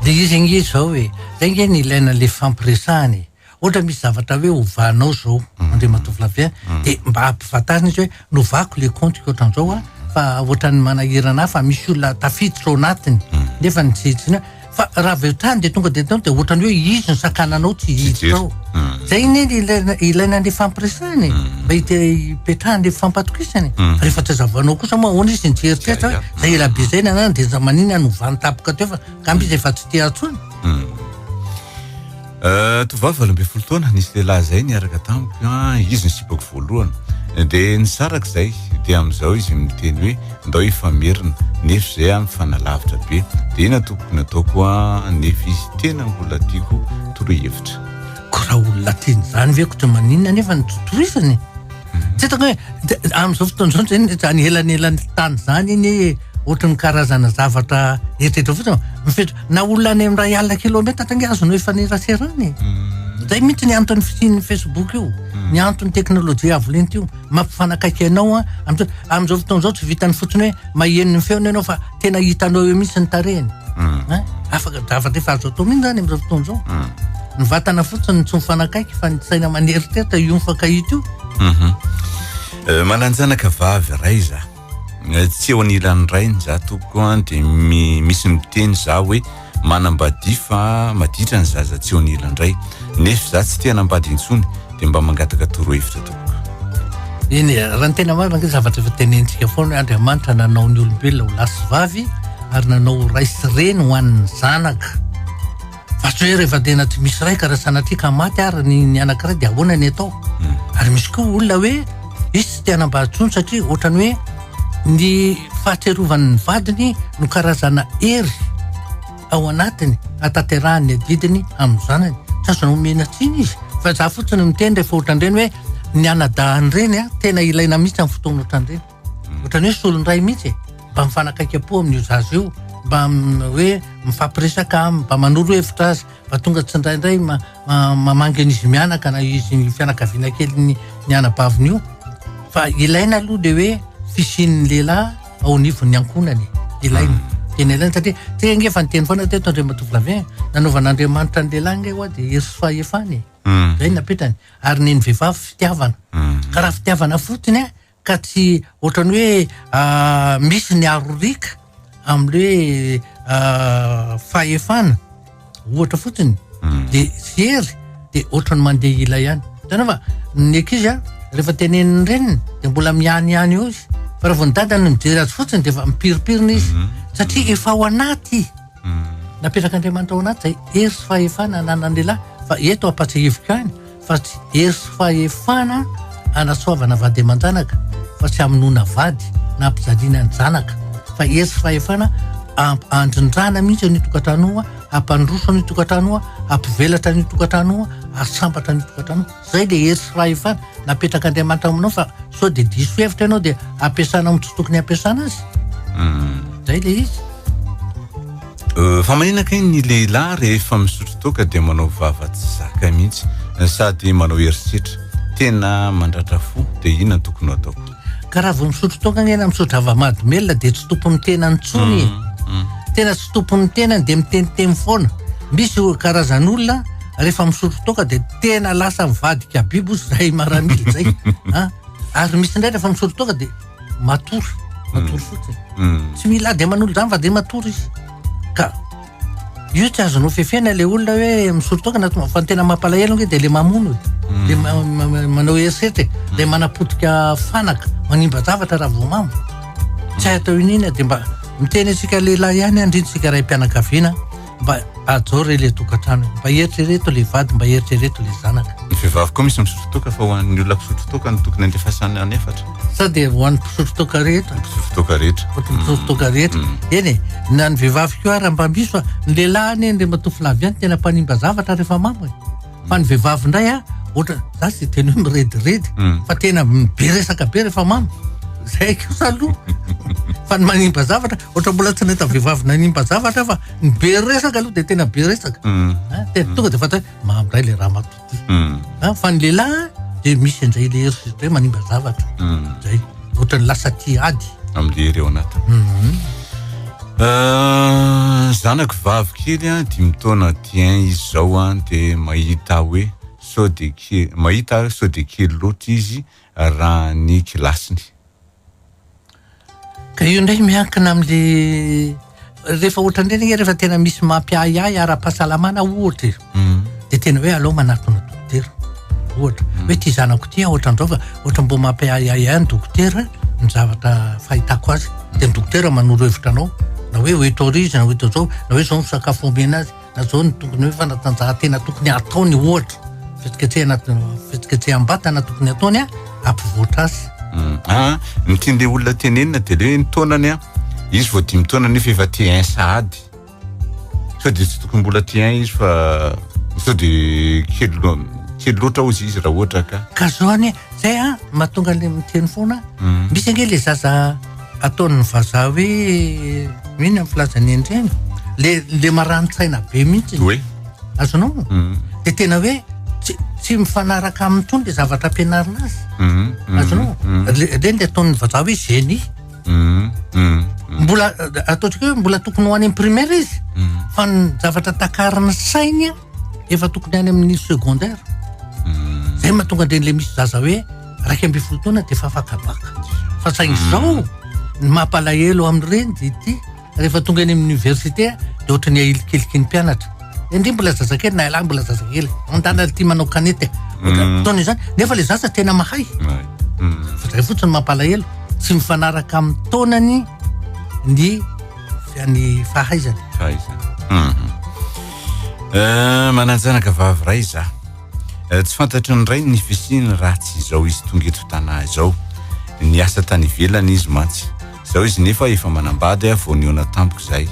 De izy ange zao e, zay nge ny ilaina le fampiresahana e, ohatra misy zavatra hoe ovanao zao Andriamatoa Flavien de mba ampifantarina izy hoe novako le compte-ko ohatran'izao a fa ohatran'ny manahirana ahy fa misy olona tafiditra ao anatiny nefa ny tsy tsy Fa raha avy hatrany dia tonga dia atao dia ohatran'ny hoe izy no sakananao tsy hiditra ao. Zay anie ny ilaina ilaina an'le fampiresahana e. Mba hite hipetrahan'le fifampatokisana e. Fa rehefa tsy azavanao kosa moa ahoana izy ny eritreritra hoe zay ela be zay nanana dia maninona no novany tampoka teo fa angamba izy efa tsy tia intsony. Tovovavy 18 taona, nisy lehilahy izay niaraka tamiko, izy no sipako voalohany. Dia nisaraka izay, dia amin'izao izy miteny hoe ndao hifamerina, nefa izay aho mifanalavitra be. Dia inona tompoko ny ataoko nefa izy tena mbola tiako, toroy hevitra. Ko raha olona tiany izany ve ko tsy maninona nefa ny tsy tohizany e? Tsy hitako hoe amin'izao fotoana izao zany izany elanelan'ny tany izany anie ohatry ny karazana zavatra eritreritra fotsiny mifetra na olona any amin'ny iray alina kilometatra ange azonao ifaneraserana e. Zay mihitsy ny anton'ny fisian'ny Facebook io, ny anton'ny teknolojia avo lenta io, mampifanakaiky anao an, amin'izao amin'izao fotoana izao tsy vitan'ny fotsiny hoe maheno ny feony ianao fa tena hitanao eo mihitsy ny tarehiny. Hein? Afaka zavatra efa azo atao mihitsy zany amin'izao fotoana izao. Ny vatana fotsiny no tsy mifanakaiky fa ny saina maneritreritra io mifankahita io. Manan-janaka vavy iray za. Tsy eo anilan'ny rainy za tompoko an, dia misy miteny za hoe manambadia fa maditra ny zaza tsy eo anilan-dray. Nefa za tsy te hanambady intsony dia mba mangataka torohevitra tompoko. Eny e, raha ny tena marina ange zavatra efa tenenintsika foana hoe Andriamanitra nanao ny olombelona ho lahy sy vavy ary nanao ho ray sy reny ho an'ny zanaka. Fa tsy hoe rehefa tena tsy misy ray ka raha sanatria ka maty ary ny, ny anankiray dia ahoana ny atao? Ary misy koa olona hoe izy tsy te hanambady intsony satria ohatran'ny hoe ny fahatsiarovany ny vadiny no karazana hery ao anatiny hatanterahany ny adidiny amin'ny zanany. Tsy azonao omena tsiny izy fa za fotsiny miteny rehefa ohatran'ireny hoe ny anadahin'ireny a, tena ilaina mihitsy amin'ny fotoana ohatran'ireny. Ohatran'ny hoe solon-dray mihitsy e, mba mifanakaiky am-po amin'io zaza io, mba hoe mifampiresaka aminy, mba manoro hevitra azy, mba tonga tsindraindray mamangy an'izy mianaka na izy fianakaviana kely ny anabaviny io. Fa ilaina aloha le hoe fisian'ny lehilahy ao anivon'ny ankohonany e. Ilaina. Tena ilaina satria tsika ange efa niteny foana teto Andriamatoa Flavien, nanaovan'Andriamanitra ny lehilahy ange hoa dia hery sy fahefana e. Zay no napetrany. Ary ny vehivavy fitiavana. Ka raha fitiavana fotsiny a, ka tsy ohatran'ny hoe misy ny aro riaka amin'le hoe fahefana ohatra fotsiny de sy hery de ohatran'ny mandeha ila ihany. Hitanao fa ny ankizy a rehefa tenenin'ny reniny de mbola mihanihany eo izy fa raha vao ny dadany no mijery azy fotsiny de efa mipirimpirina izy satria efa ao anaty. Napetrak'Andriamanitra ao anaty izay hery sy fahefana ananan'ny lehilahy fa eto ampatsiahiviko ihany fa tsy hery sy fahefana hanasoavana vady aman-janaka fa tsy hamonoana vady na hampijaliana ny zanaka fa hery sy fahefana handrindrana mihitsy an'io tokantrano io, hampandroso an'io tokantrano io, hampivelatra an'io tokantrano io, hahasambatra an'io tokantrano io. Zay le hery sy fahefana napetrak'Andriamanitra aminao fa sao dia diso hevitra ianao dia ampiasana amin'ny tsy tokony hampiasana azy. Zay le izy. Fa maninona kay ny lehilahy rehefa misotro toaka dia manao vava tsy zaka mihitsy sady manao herisetra. Tena mandratra fo dia inona no tokony ho ataoko? Ka raha vao misotro toaka ange na misotro zava-mahadomelina dia tsy tompon'ny tenany intsony e. Tena tsy tompon'ny tenany dia miteniteny foana. Misy karazan'olona rehefa misotro toaka dia tena lasa mivadika biby ozy zay maramila zay. Ary misy indray rehefa misotro toaka dia matory, matory fotsiny. Tsy mila ady aman'olona zany fa dia matory izy. Ka io tsy azonao fefena le olona hoe misotro toaka na fa ny tena mampalahelo ange dia le mamono e. Le manao herisetra e, le manapotika fanaka, manimba zavatra raha vao mamo. Tsy hay atao inona dia mba miteny antsika lehilahy ihany indrindra isika raim-pianakaviana mba hajao re le tokantrano e, mba eritrereto le vady, mba eritrereto le zanaka. Ny vehivavy koa misy misotro toaka fa ho an'ny olona mpisotro toaka no tokony andefasana ny hafatra. Sa dia ho an'ny mpisotro toaka rehetra? Mpisotro toaka rehetra. Ho an'ny mpisotro toaka rehetra. Eny e, na ny vehivavy koa ary mba misy fa ny lehilahy anie Andriamatoa Flavien no tena mpanimba zavatra rehefa mamo e. Fa ny vehivavy indray a, ohatra, za tsy hiteny hoe mirediredy fa tena be resaka be rehefa mamo. Zay kosa aloha. Fa ny manimba zavatra, ohatra mbola tsy nahita vehivavy nanimba zavatra fa ny be resaka aloha dia tena be resaka. Mm. Ah, tena tonga dia fantatra hoe mahamray le ramatoa ty. Mm. Ah, fa ny lehilahy dia misy an'izay le herisetra hoe manimba zavatra. Mm. Zay. Ohatra ny lasa tia ady. Amin'le hery ao anatiny. Mm-hmm. Euh, zanako vavy kely a dimy taona tien izy zao a dia mahita hoe sao dia ke mahita sao dia kely loatra izy raha ny kilasiny. Ka io indray miankina amin'le rehefa ohatran'ireny ange rehefa tena misy mampiahiahy ara-pahasalamana ohatra e mm. de tena hoe aleo manatona dokotera ohatra mm. hoe ty zanako ty ohatran'izao fa ohatra mbo mampiahiahy ahy ny dokotera ny zavatra fahitako azy de ny dokotera manoro hevitra anao na hoe ho eto izy na ho eto zao na hoe zao ny sakafo omena azy na zao ny tokony hoe fanatanjahantena tokony ataony ohatra fihetsiketsehana fihetsiketseham-batana tokony ataony a hampivoatra azy mm. ah, ny tian'le olona tenenina de le hoe ny taonany a izy vao dimy taona nefa efa T1 sahady sao de tsy tokony mbola T1 izy fa sao de kely kely loatra ozy izy raha ohatra ka ka zao anie zay a mahatonga an'le miteny foana mm. misy ange le zaza ataon'ny vazaha hoe inona ny filazany an'ireny le le marani-tsaina be mihitsy hoe azonao mm. de tena hoe tsy tsy mifanaraka aminy tony le zavatra ampianarina azy mm, mm, azonao reny le ataon'ny vazaha hoe génie mbola ataontsika hoe mbola tokony ho any amin'ny primaire izy fa ny zavatra takariny sainy a efa tokony any amin'ny secondaire hmm. zay mahatonga andreny le misy zaza hoe 11 taona de efa afaka baka fa saingy hmm. zao ny mampalahelo amin'ireny de ity rehefa tonga any amin'ny université de ohatry ny ahilikiliky ny mpianatra ndry mbola zazakely na ialahy mbola zazakely andana ty manao kanety hmm. taona izany nefa le zaza tena mahay fa zay fotsiny mampalahelo tsy mifanaraka amin'ny taonany ny ny fahaizany fahaizany mhm. Eh, manan-janaka vavy iray za. Eh, tsy fantatry ny rainy ny fisiany raha tsy izao izy tonga eto Tanà izao. Niasa tany ivelany izy mantsy. Izao izy nefa efa manambady aho vao nihaona tampoka izahay.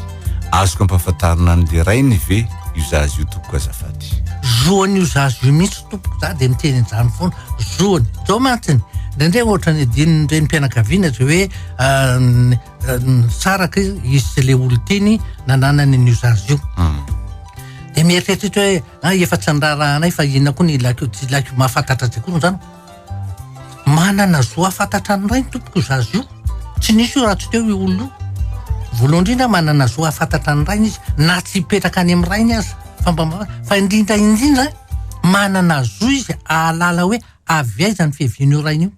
Azoko ampahafantarina an'le rainy ve io zaza io tompoko azafady? Zoan'io zaza io mihitsy tompoko, za dia miteny an'izany foana, zoany. Zao mantsy, indraindray ohatran'ny adinon'ny renim-pianakaviana zay hoe ah, nisaraka izy sy le olon-tiany nananany an'io zaza io. Hmm. Dia mieritreritra hoe ah, efa tsy niraharahanay fa inona koa ny ilako tsy ilako mahafantatra azy akory izany. Manana zo hahafantatra ny rainy tompoko io zaza io. Tsy nisy io raha tsy teo io olona io. Voalohany indrindra manana zo hahafantatra ny rainy izy na tsy hipetraka any amin'ny rainy aza. Fa mba fa indrindra indrindra manana zo izy hahalala hoe avy aiza ny fiavian'io rainy io.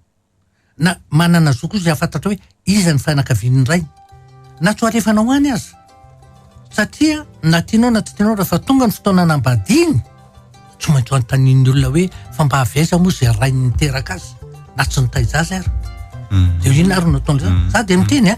na manana zo koa izy hahafantatra hoe iza ny fianakavian'ny rainy, na tsy ho alefanao any aza, satria na tianao na tsy tianao rehefa tonga ny fotoana hanambadiany, tsy maintsy ho anontanian'ny olona hoe fa mba avy aiza moa izay rainy niteraka azy, na tsy nitaiza azy ary. Mm. Dia inona ary no ataon'izany? Mm. Za dia miteny a,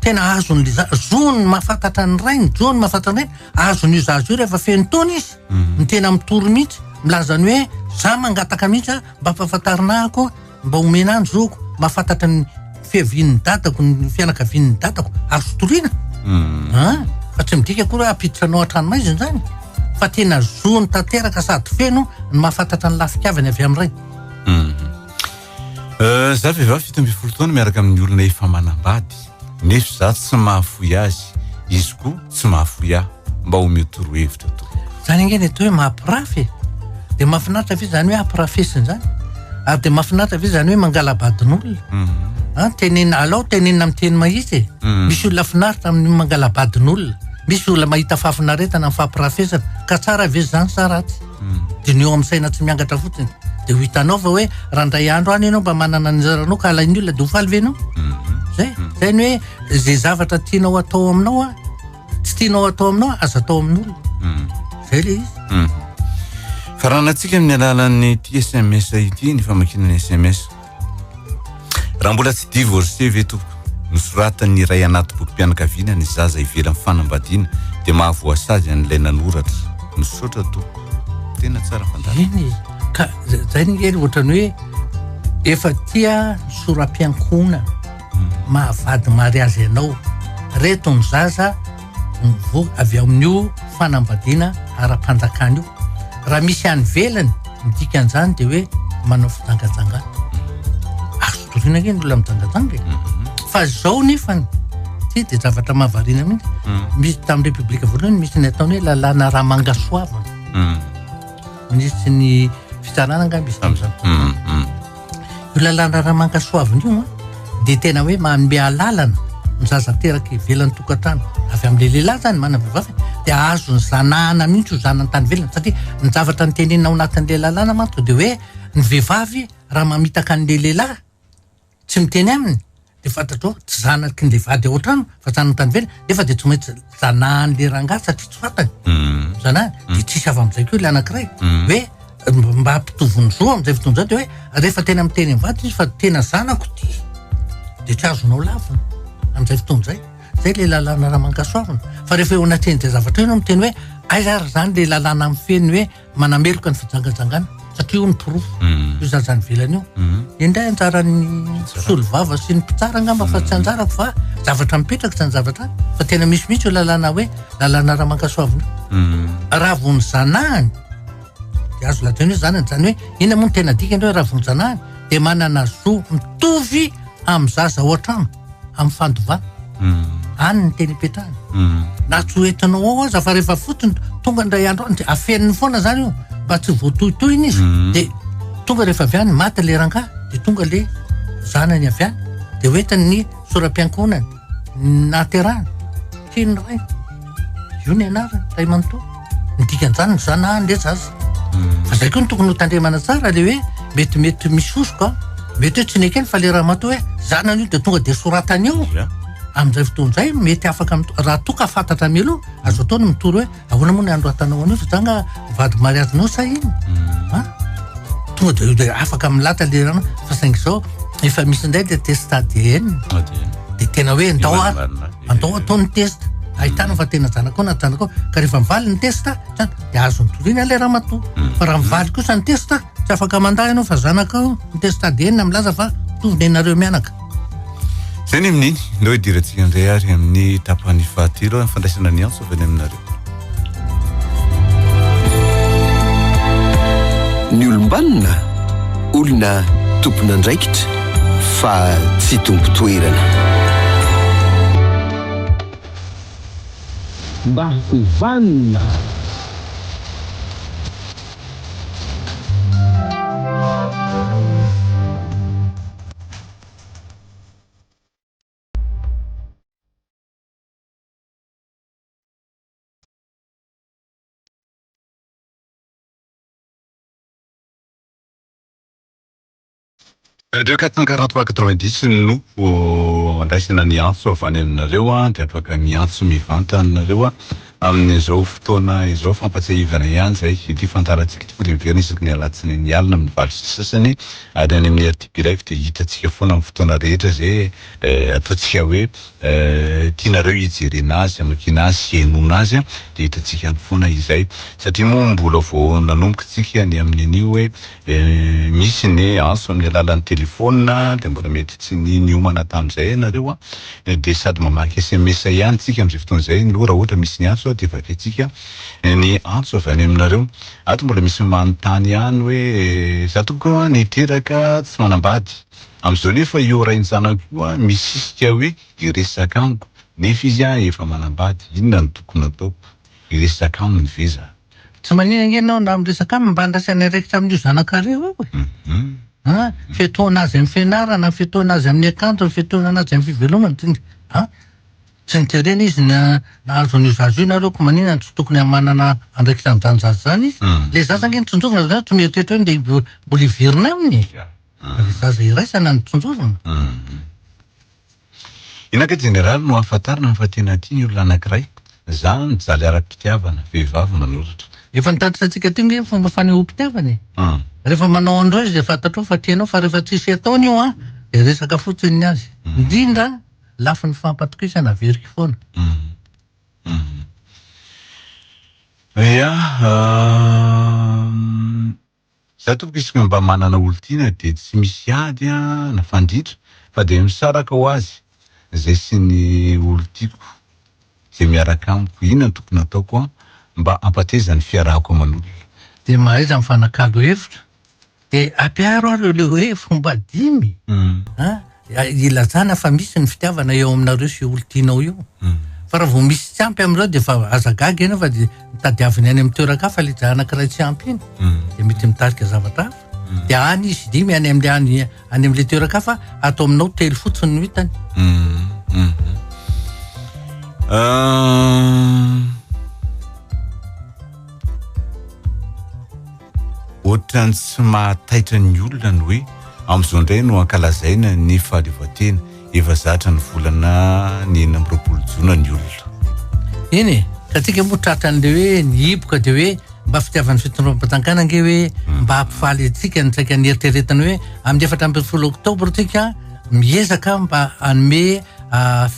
tena azon'le za, zony mahafantatra ny rainy, zony mahafantatra ny rainy, azon'io zaza io rehefa feno taona izy, mm. ny tena mitory mihitsy, milaza ny hoe za mangataka mihitsy a, mba ampahafantarina ahy koa Mba omena ahy ny zoko, mahafantatra ny fiavian'ny dadako, ny fianakavian'ny dadako, azo toriana. Hmm. An, fa tsy midika akory hoe hampiditra anao an-tranomaizina izany, fa tena zony tanteraka sady feno ny mahafantatra ny lafikavany avy amin'ny rainy. Hmm. Euh, za vehivavy 17 taona miaraka amin'ny olona efa manambady, nefa za tsy mahafoy azy, izy koa tsy mahafoy ahy. Mba omeo torohevitra tompoko. Zany ange ny atao hoe mampirafy e! Dia mahafinaritra ve zany hoe ampirafesina zany? Ary dia mahafinaritra ve zany hoe mangala-badin'olona? Mhm. An, tenenina, alao tenenina amin'ny teny mahitsy e! Mhm. Misy olona finaritra amin'ny mangala-badin'olona, misy olona mahita fahafinaretana amin'ny fampirafesana, ka tsara ve zany sa ratsy? Mhm. Diniho amin'ny saina tsy miangatra fotsiny, dia ho hitanao fa hoe raha indray andro any ianao mba manana ny anjaranao ka alain'ny olona dia ho faly ve ianao? Zay, zay ny hoe zay zavatra tianao atao aminao an, Tsy tianao atao aminao aza atao amin'olona. Hmm. Zay le izy. Hmm. Faranantsika amin'ny alalan'ny ity SMS ity ny famakiana ny SMS. Raha mbola tsy divorcé ve tompoko? Nosoratan'ny iray anaty bokim-pianakaviana ny zaza ivelan'ny fanambadiana dia mahavoasazy an'ilay nanoratra. Misaotra tompoko. Tena tsara fandaharana. Eny e. Ka zay ny kely ohatran'ny hoe efa tia ny sora-piankohonana. mahavady mariazy anao. Reto ny zaza mivoaka avy amin'io fanambadiana ara-panjakana io. Raha misy any ivelany, ny dikan'izany dia hoe manao fijangajangana. Azo toriana ange ny olona mijangajanga e. Mhm. Fa izao nefany, Ity dia zavatra mahavariana mihitsy. Misy tamin'ny Repoblika voalohany misy ny ataony hoe lalàna Ramangasoavina. Minisitry ny fitsarana angamba izy tamin'izany. Io lalàna Ramangasoavina io an, dia tena hoe manome alalana ny zaza teraka ivelan'ny tokantrano avy amin'ilay lehilahy izany manana vehivavy dia azony zanahana mihitsy io zanany tany ivelany satria ny zavatra notenenina ao anatin'ilay lalàna manko dia hoe ny vehivavy raha mamitaka an'ilay lehilahy tsy miteny aminy dia fantatrao tsy zanaky ny vady ao an-trano fa zanany tany ivelany nefa dia tsy maintsy zanahan'le rangahy satria tsy fantany mm. zanahany mm. dia tsisy avy amin'izay koa ilay anankiray mm. hoe mba hampitovy ny zo amin'izay fotoana izay dia hoe rehefa tena miteny amin'ny vady izy fa tena zanako ty dia tsy azonao lavina amin'izay fotoana izay zay le lalàna raha mankasoavina fa rehefa eo anatrehan'izay zavatra eo ianao miteny hoe aiza ary zany le lalàna mifehy ny hoe manameloka ny fijangajangana satria io ny porofo mm. io zaza any ivelany io mm. indray anjaran'ny mpisolovava sy ny mpitsara angamba fa tsy mm. anjarako fa zavatra mipetraka zany zavatra fa tena misy mihitsy io lalàna hoe lalàna raha mankasoavina raha vao ny zanahany de azo lazaina hoe zanany zany hoe inona moa ny tena dikany hoe raha vao ny zanahany de manana zo mitovy amin'ny zaza ao an-trano amin'ny fandovana any ny teny ipetrahana na tsy ho entinao ao aza fa rehefa fotsiny tonga indray andro any afeniny foana zany io mba tsy voatohitohina izy de tonga rehefa avy any maty le rangahy de tonga le zanany avy any de hoentiny ny sora-piankohonany nahaterahany tiany ray Io ny anarany, ray manontolo. Ny dikan'izany ny zanahany le zaza. Fa zay koa no tokony ho tandremana tsara le hoe metimety misy hosoka, mety hoe tsy nekeny fa le ramatoa hoe zanany io de tonga de soratany eo. Amin'izay fotoana izay mety afaka raha toa ka fantatra mialoha, azo atao ny mitory hoe ahoana moa ny anoratanao an'io fa za nga vady mariazinao sa inona? Ha? Tonga de de afaka milata le rano fa saingy izao efa misy indray le test ADN. De tena hoe ndao ary. Andao atao ny test ahitana fa tena zanakao na zanakao ka rehefa mivaly ny test dia azony toriana ilay ramatoa mm. fa raha mivaly kosa ny test tsy afaka mandà ianao fa zanakao ny test ADN milaza fa mitovy ny anareo mianaka. Zay ny amin'iny, ndao hidirantsika indray ary amin'ny tapany fahatelo ny fandraisana ny antso avy any aminareo. Ny olom-banona, olona tompon'andraikitra fa tsy tompon-toerana. Mba ho vanona. 2 443 90 no andraisana ny antso avy any aminareo dia afaka miantso mivantana nareo amin'izao fotoana izao. Fampatsiahivana ihany izay ity fandaharantsika ity fa dia miverina isaky ny alatsinainy alina amin'ny 8:30 ary any amin'ny RTP Live dia hitantsika foana amin'ny fotoana rehetra izay ataontsika hoe tianareo hijerena azy, hamakiana azy sy henoina azy dia hitantsika any foana izay. Satria moa mbola vao nanomboka isika ny amin'ny an'io hoe misy ny antso amin'ny alalan'ny telefaonina dia mbola mety tsy niomana tamin'izay ianareo an, dia sady mamaky sms ihany isika amin'izay fotoana izay no raha ohatra misy ny antso dia vakintsika ny antso avy any aminareo. Ato mbola misy manontany ihany hoe za tompoko an niteraka tsy manambady. Amin'izao nefa io rain-janako io an misisika hoe hiresaka amiko nefa izy an efa manambady, inona no tokony ataoko? Hiresaka aminy ve za? Tsy maninona ange ianao na miresaka aminy mba handraisany andraikitra amin'io zanakareo io e! An! Fiatoana azy amin'ny fianarana, fiatoana azy amin'ny akanjony, fiatoana azy amin'ny fivelomana, an! Tsy niterena izy nahazo an'io zaza io nareo ko maninona no tsy tokony manana andraikitra amin'izany zaza izany izy? Le zaza ange no tsinjovina zany tsy mieritreritra hoe ndeha mbola hiverina aminy e! Le zaza iraisana no tsinjovina. Inona kay jeneraly no ahafantarana fa tena tia ny olona anankiray? Za mijaly ara-pitiavana, vehivavy manoratra. Efa nitatitra teo nge ny fomba fanehoam-pitiavana e! Rehefa manao an'ireo izy dia fantatrao fa tianao fa rehefa tsisy ataony io an, dia resaka fotsiny ny azy. Indrindra Lafiny fampatokisana averiko foana. Ya, za tompoko isaky ny mba manana olon-tiana dia tsy misy ady na fandritra fa dia misaraka ho azy zay sy ny olon-tiako zay miaraka amiko, inona no tokony ataoko mba hampateza ny fiarahako aman'olona? Dia mahaiza mifanakalo hevitra. Dia ampiaro ary ilay hoe fomba dimy a! ilazana fa misy ny fitiavana eo aminareo sy io olon-tianao io. Fa raha vao misy tsy ampy amin'ireo dia efa aza gaga ianao fa dia tadiaviny any amin'ny toeran-kafa ilay anankiray tsy ampy iny. Dia mety mitarika zavatra hafa. Dia any izy dimy any amin'ilay any any amin'ilay toeran-kafa ato aminao telo fotsiny no hitany. Ohatran'ny tsy mahataitra ny olona ny hoe amin'izao indray no ankalazaina ny fahaleovantena, efa zatra ny volana ny 26 jona ny olona. Eny e, ka tsika moa tratran'le hoe nihiboka dia hoe mba fitiavan'ny fitondram-panjakana ange hoe mba hampifaly antsika ny saika nieritreretana hoe amin'ny 14 oktobra tsika miezaka mba hanome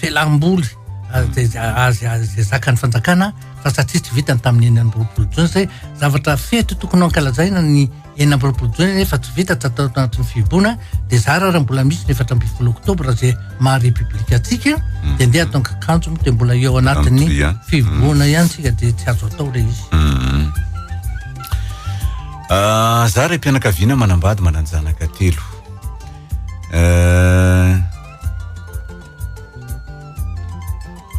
fialam-boly azy azy zakan'ny fanjakana fa satria tsy vitany tamin'ny 26 jona izay zavatra fety tokony ho ankalazaina ny 26 jona nefa tsy vita tsy atao anatin'ny fihiboana dia zara raha mbola misy ny 14 oktobra izay maha repoblika antsika dia ndeha atao kanjo moa dia mbola eo anatin'ny fihiboana ihany tsika dia tsy azo atao ilay izy. Za raim-pianakaviana manambady manan-janaka telo.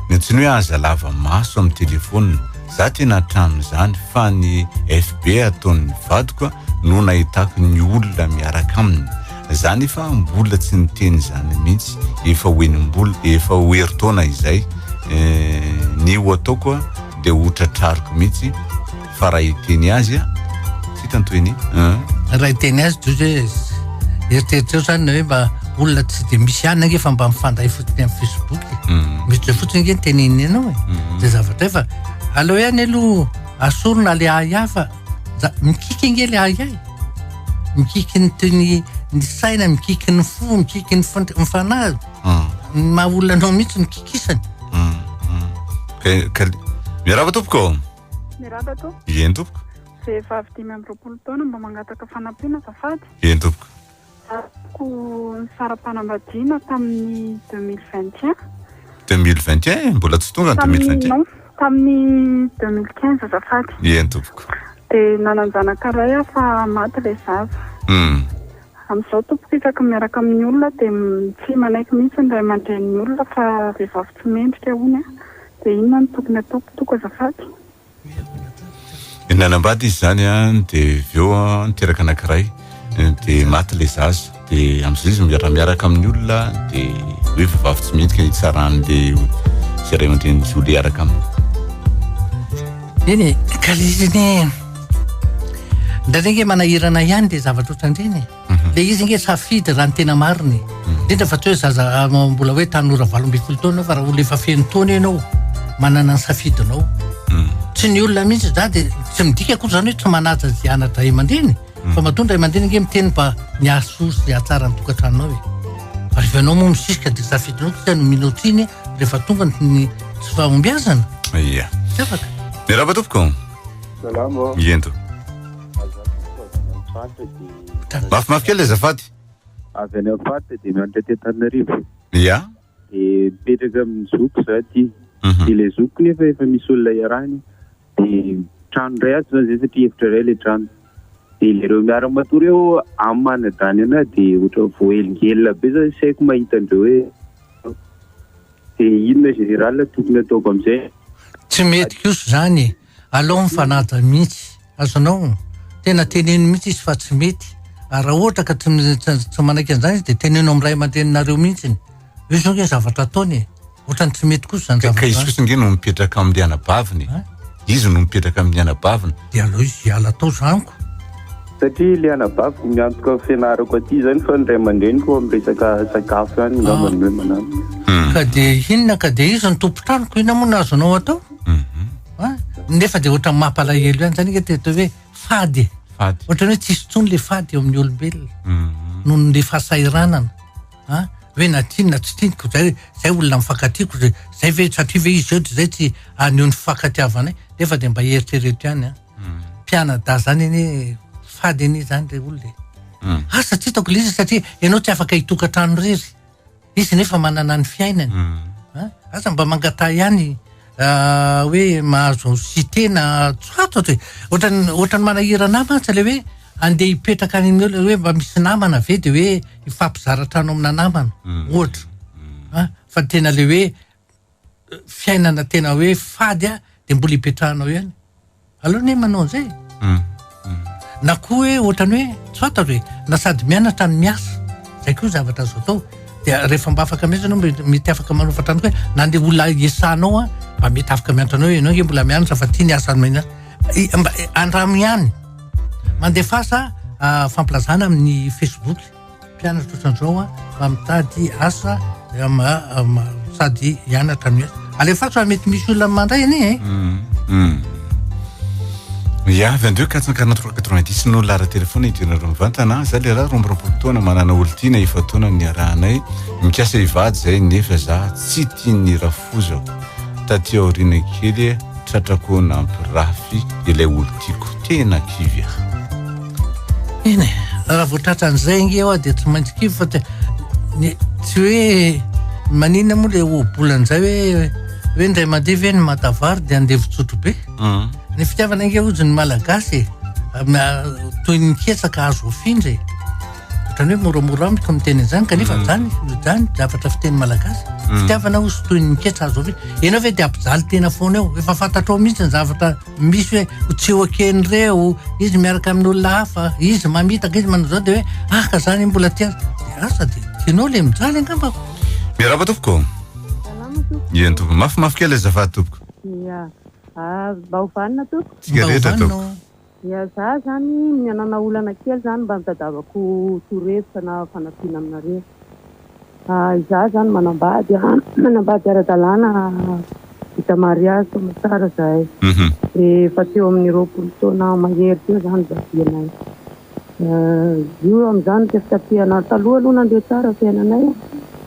Ny antsoiny hoe aza lava maso amin'ny telephone, za tena hatramin'izany fa ny FB ataon'ny vadiko no nahitako ny olona miaraka aminy, za nefa mbola tsy niteny izany mihitsy efa ho enim-bola efa ho herintaona izay, ny ho ataoko dia ho tratrariko mihitsy. Fa raha hiteny azy a, tsy hita ny tohiny an. Raha hiteny azy dia hoe eritreritreo zany na hoe mba olona tsy dia misy ihany ange fa mba mifandray fotsiny amin'ny Facebook e. Misy zay fotsiny ange ny teneniny anao e. Zay zavatra io fa aleo ihany aloha asorina le ahiahy fa za- mikiky ange le ahiahy. Mikiky ny toy ny ny saina, mikiky ny fo, mikiky ny fon- ny fanahy. Ny maha olona anao mihitsy no kikisany. Ka- ka- Miarahaba tompoko. Miraba tompoko. Eny tompoko. Vehivavy 25 taona mba mangataka fanampiana azafady. Eny tompoko. Zanako nisara-panambadiana tamin'ny 2021. 2021? Mbola tsy tonga ny 2021. Non, tamin'ny 2015 azafady. Eny tompoko. Dia nanan-janaka iray aho fa maty ilay zaza. Hum. Amin'izao tompoko isaky ny miaraka amin'ny olona dia tsy manaiky mihitsy ny ray aman-drenin'ny olona fa vehivavy tsy mendrika hono aho. Dia inona no tokony ataoko toko azafady? Nanambady izy izany an, dia avy eo an, niteraka anankiray, dia maty ilay zaza. Dia amin'izay izy miara miaraka amin'ny olona, dia hoe vehivavy tsy mendrika ny hitsaran'ilay izay ray aman-drenin'i Julie hiaraka aminy. Eny e, ka le izy anie indraindray nge manahirana ihany le zavatra ohatran'ireny e. Mhm. Le izy nge safidy raha ny tena marina e. Mhm. Indrindra fa tsy hoe zaza ah, mbola hoe tanora 18 taona fa raha olona efa feno taona ianao manana ny safidinao. Mhm. Tsy ny olona mihitsy za dia tsy midika akory zany hoe tsy manaja izay ana-dray aman-dreny. Fa matoa ny ray aman-dreny ange miteny mba ny hahasoa sy hahatsara ny tokantranonao e. Fa rehefa ianao moa misisika dia safidinao tsy no minao tsiny rehefa tonga ny tsy fahombiazana. Ia. Tsy afaka. Miarahaba tompoko. Salama. Ento. Mafimafy kely azafady. Avy any amin'ny faritra dia mianatra aty Antananarivo. Ia. Dia mipetraka amin'ny zokiko za aty. Dia ilay zokiko nefa efa misy olona iarahany. Dia trano iray ato zany zay satria efitra iray ilay trano. Dia lereo miara-matory eo amin'ny manadany anahy dia ohatran'ny voahelingelina be zany saiko mahita andreo hoe dia inona général tokony ataoko amin'izay? Tsy mety kosa izany e! Alao mifanaja mihitsy. Azonao? Tena teneno mihitsy izy fa tsy mety. Ary raha ohatra ka tsy tsy manaiky an'izany izy dia teneno amin'ny ray aman-dreninareo mihitsy. Io izao nge zavatra ataony e. Ohatran'ny tsy mety kosa izany zavatra izany. Ka izy kosa nge no mipetraka amin'ny anabaviny e. Izy no mipetraka amin'ny anabaviny. Dia aleo izy hiala tao zanko. Satria ilay anabaviko miantoka ny fianarako aty izany fa ny ray aman-dreniko amin'ny resaka sakafo ihany angamba no hoe manampy. Ka dia inona ka dia izy no tompon-tranoko inona moa no azonao atao? Ah, nefa dia ohatran'ny mampalahelo ihany zany ange te hoe fady e. Fady. Ohatran'ny hoe tsisy intsony le fady eo amin'ny olombelona. Noho ny fahasahiranana. Ah, hoe na tiany na tsy tiany ko zay zay olona mifankatiako zay zay ve satria ve izy eo dia zay tsy haneho ny fifankatiavanay nefa dia mba eritrereto ihany an. Mpianadahy zany anie fady anie zany re olona e. Asa tsy hitako le izy satria ianao tsy afaka hitokantrano irery. Izy nefa manana ny fiainany. Ah, aza mba mangataha ihany ah, hoe mahazo cité na tsoato e. Ohatran'ny ohatran'ny manahirana ahy mantsy le hoe. andeha hipetraka any amin'ny olona hoe mba misy namana ve dia hoe hifampizara trano amina namana ohatra a fa tena le hoe fiainana tena hoe fady a dia mbola hipetrahanao ihany aleo anie manao an'izay e. Na koa hoe ohatrany hoe tsy fantatro e, na sady mianatra no miasa, zay koa zavatra azo atao. Dia rehefa mba afaka miasa ianao mety afaka manofa trano koa hoe na le olona iasanao an, mba mety afaka mianatra anao hoe ianao ange mbola mianatra fa ty ny asa nomena ahy. Mba andramo ihany. Mandefasa fampilazana amin'ny Facebook. Mpianatra ohatran'izao an, mba mitady asa sady hianatra no hiasa. Alefaso fa mety misy olona mandray anie e. Ya, 22 443 90 no laharan-telefona idiranareo mivantana. Za le raha 22 taona manana olon-tiana efa-taona niarahanay. Mikasa hivady zay nefa za tsy tian'ny rafozako. Taty aoriana kely tratrako nampirafy ilay olon-tiako. Tena kivy aho. Eny e, raha vao tratran'izay ange aho dia tsy maintsy kivy fa ny tsy hoe maninona moa le ohabolana izay hoe hoe indray mandeha ve ny mata vary dia andevo tsotro be. Mm. Ny fitiavana ange hozy ny malagasy e, toy ny ketsaka azo afindra e. Ohatran'ny hoe moramora amiko miteny an'izany kanefa mm. zany zany zavatra fiteny malagasy. Mm. Fitiavana hozy toy ny ketsa azo afindra. Ianao ve dia ampijaly tena foana eo? Efa fantatrao mihitsy ny zavatra misy hoe tsy eo aken'ireo, izy miaraka amin'olona hafa, izy mamitaka, izy manao izao dia hoe ah ka zany mbola tia azy. Dia asa dia tianao le mijaly angamba ko. Miarahaba tompoko. Salama tompoko. Eny tompoko. Mafimafy kely azafady tompoko. Ia. Ah, mba ho vanona tompoko. Tsika rehetra tompoko. Ia, za zany nanana olana kely zany mba nitadiavako torohevitra na fanampiana aminareo. Izaho izany manambady an, manambady ara-dalàna vita mariazy soamatsara izahay. Dia efa teo amin'ny 20 taona mahery teo izany nivadianay. Io amin'izany tafitafihana, taloha aloha nandeha tsara ny fiainanay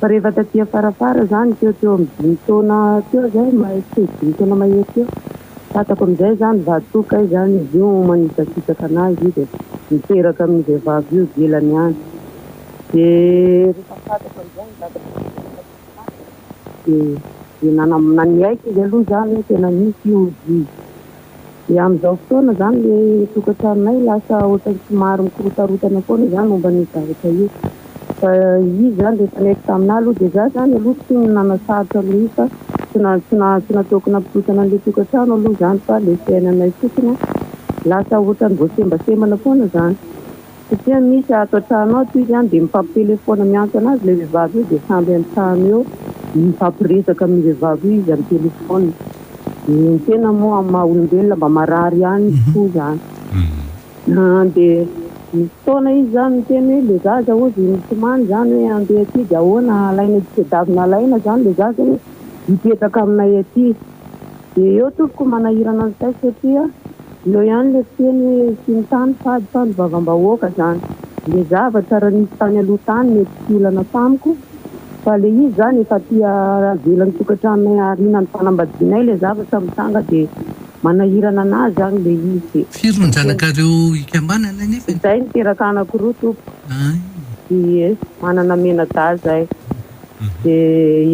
fa rehefa taty afarafara izany teo teo amin'ny dimy taona teo izay, teo dimy taona mahery teo, fantako amin'izay izany vadiko kay izany izy io manitsakitsaka an'azy io dia miteraka amin'io vehivavy io ivelany any. Dia rehefa fantako amin'izay ny zavatra dia dia naniaiky izy aloha izany hoe tena misy io izy. Dia amin'izao fotoana izany ilay tokantranonay lasa ohatran'ny somary mikorotarotana foana izany momba an'io zavatra io. Fa izy izany rehefa niaiky taminà aloha dia izaho izany aloha tsy nanasarotra an'ilay izy fa tsy tsy tsy nataoko nampikorontana an'ilay tokantrano aloha izany fa ilay fiainanay fotsiny lasa ohatran'ny voasembasembana foana izany. Satria misy ato an-trano ato izy an, dia mifampitelefaona miantso anazy ilay vehivavy io dia samby an-trano eo mifampiresaka amin'io vehivavy io izy amin'ny telefaona. Dia ny tena moa amin'ny maha olombelona mba marary ihany ny fo izany. Dia misy fotoana izy izany miteny hoe ilay zaza hozy mitomany izany hoe handeha aty dia ahoana alaina tadiavina alaina izany ilay zaza hoe hipetraka aminay aty. Dia eo tompoko manahirana ny saiko satria eo ihany ilay fiteny hoe tsy ny tany fady fa ny vavam-bahoaka izany. Ilay zavatra raha nisy tany aloha tany mety tsy olana tamiko fa ilay izy izany efa aty ivelan'ny tokantranonay aorianan'ny fanambadianay ilay zavatra mitranga dia manahirana an'ahy izany ilay izy dia. Firy no zanakareo ikambanana anefa e? Izay niteraka anankiroa tompoko. Ie, manana mianadahy izay. Dia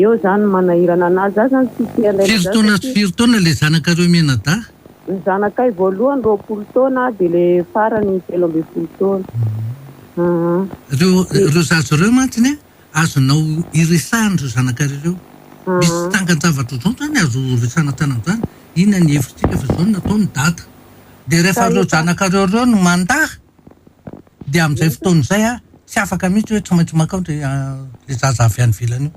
eo zany manahirana anazy, za zany tsy te handaitra Firy taona sy firy taona le zanakareo mianadahy? Ny zanakay voalohany 20 taona dia le farany 13 taona. Aa. Ireo ireo zaza ireo mantsy an, azonao iresahana ireo zanakareo ireo. Misy trangan-javatra ohatr'izao zany azo resahana tsara amin'izany, inona ny hevitritsika fa izao no nataon'i dada. Dia rehefa ireo zanakareo ireo no mandà Dia amin'izay fotoana izay aho tsy afaka mihitsy hoe tsy maintsy mankao ilay zaza avy any ivelany io.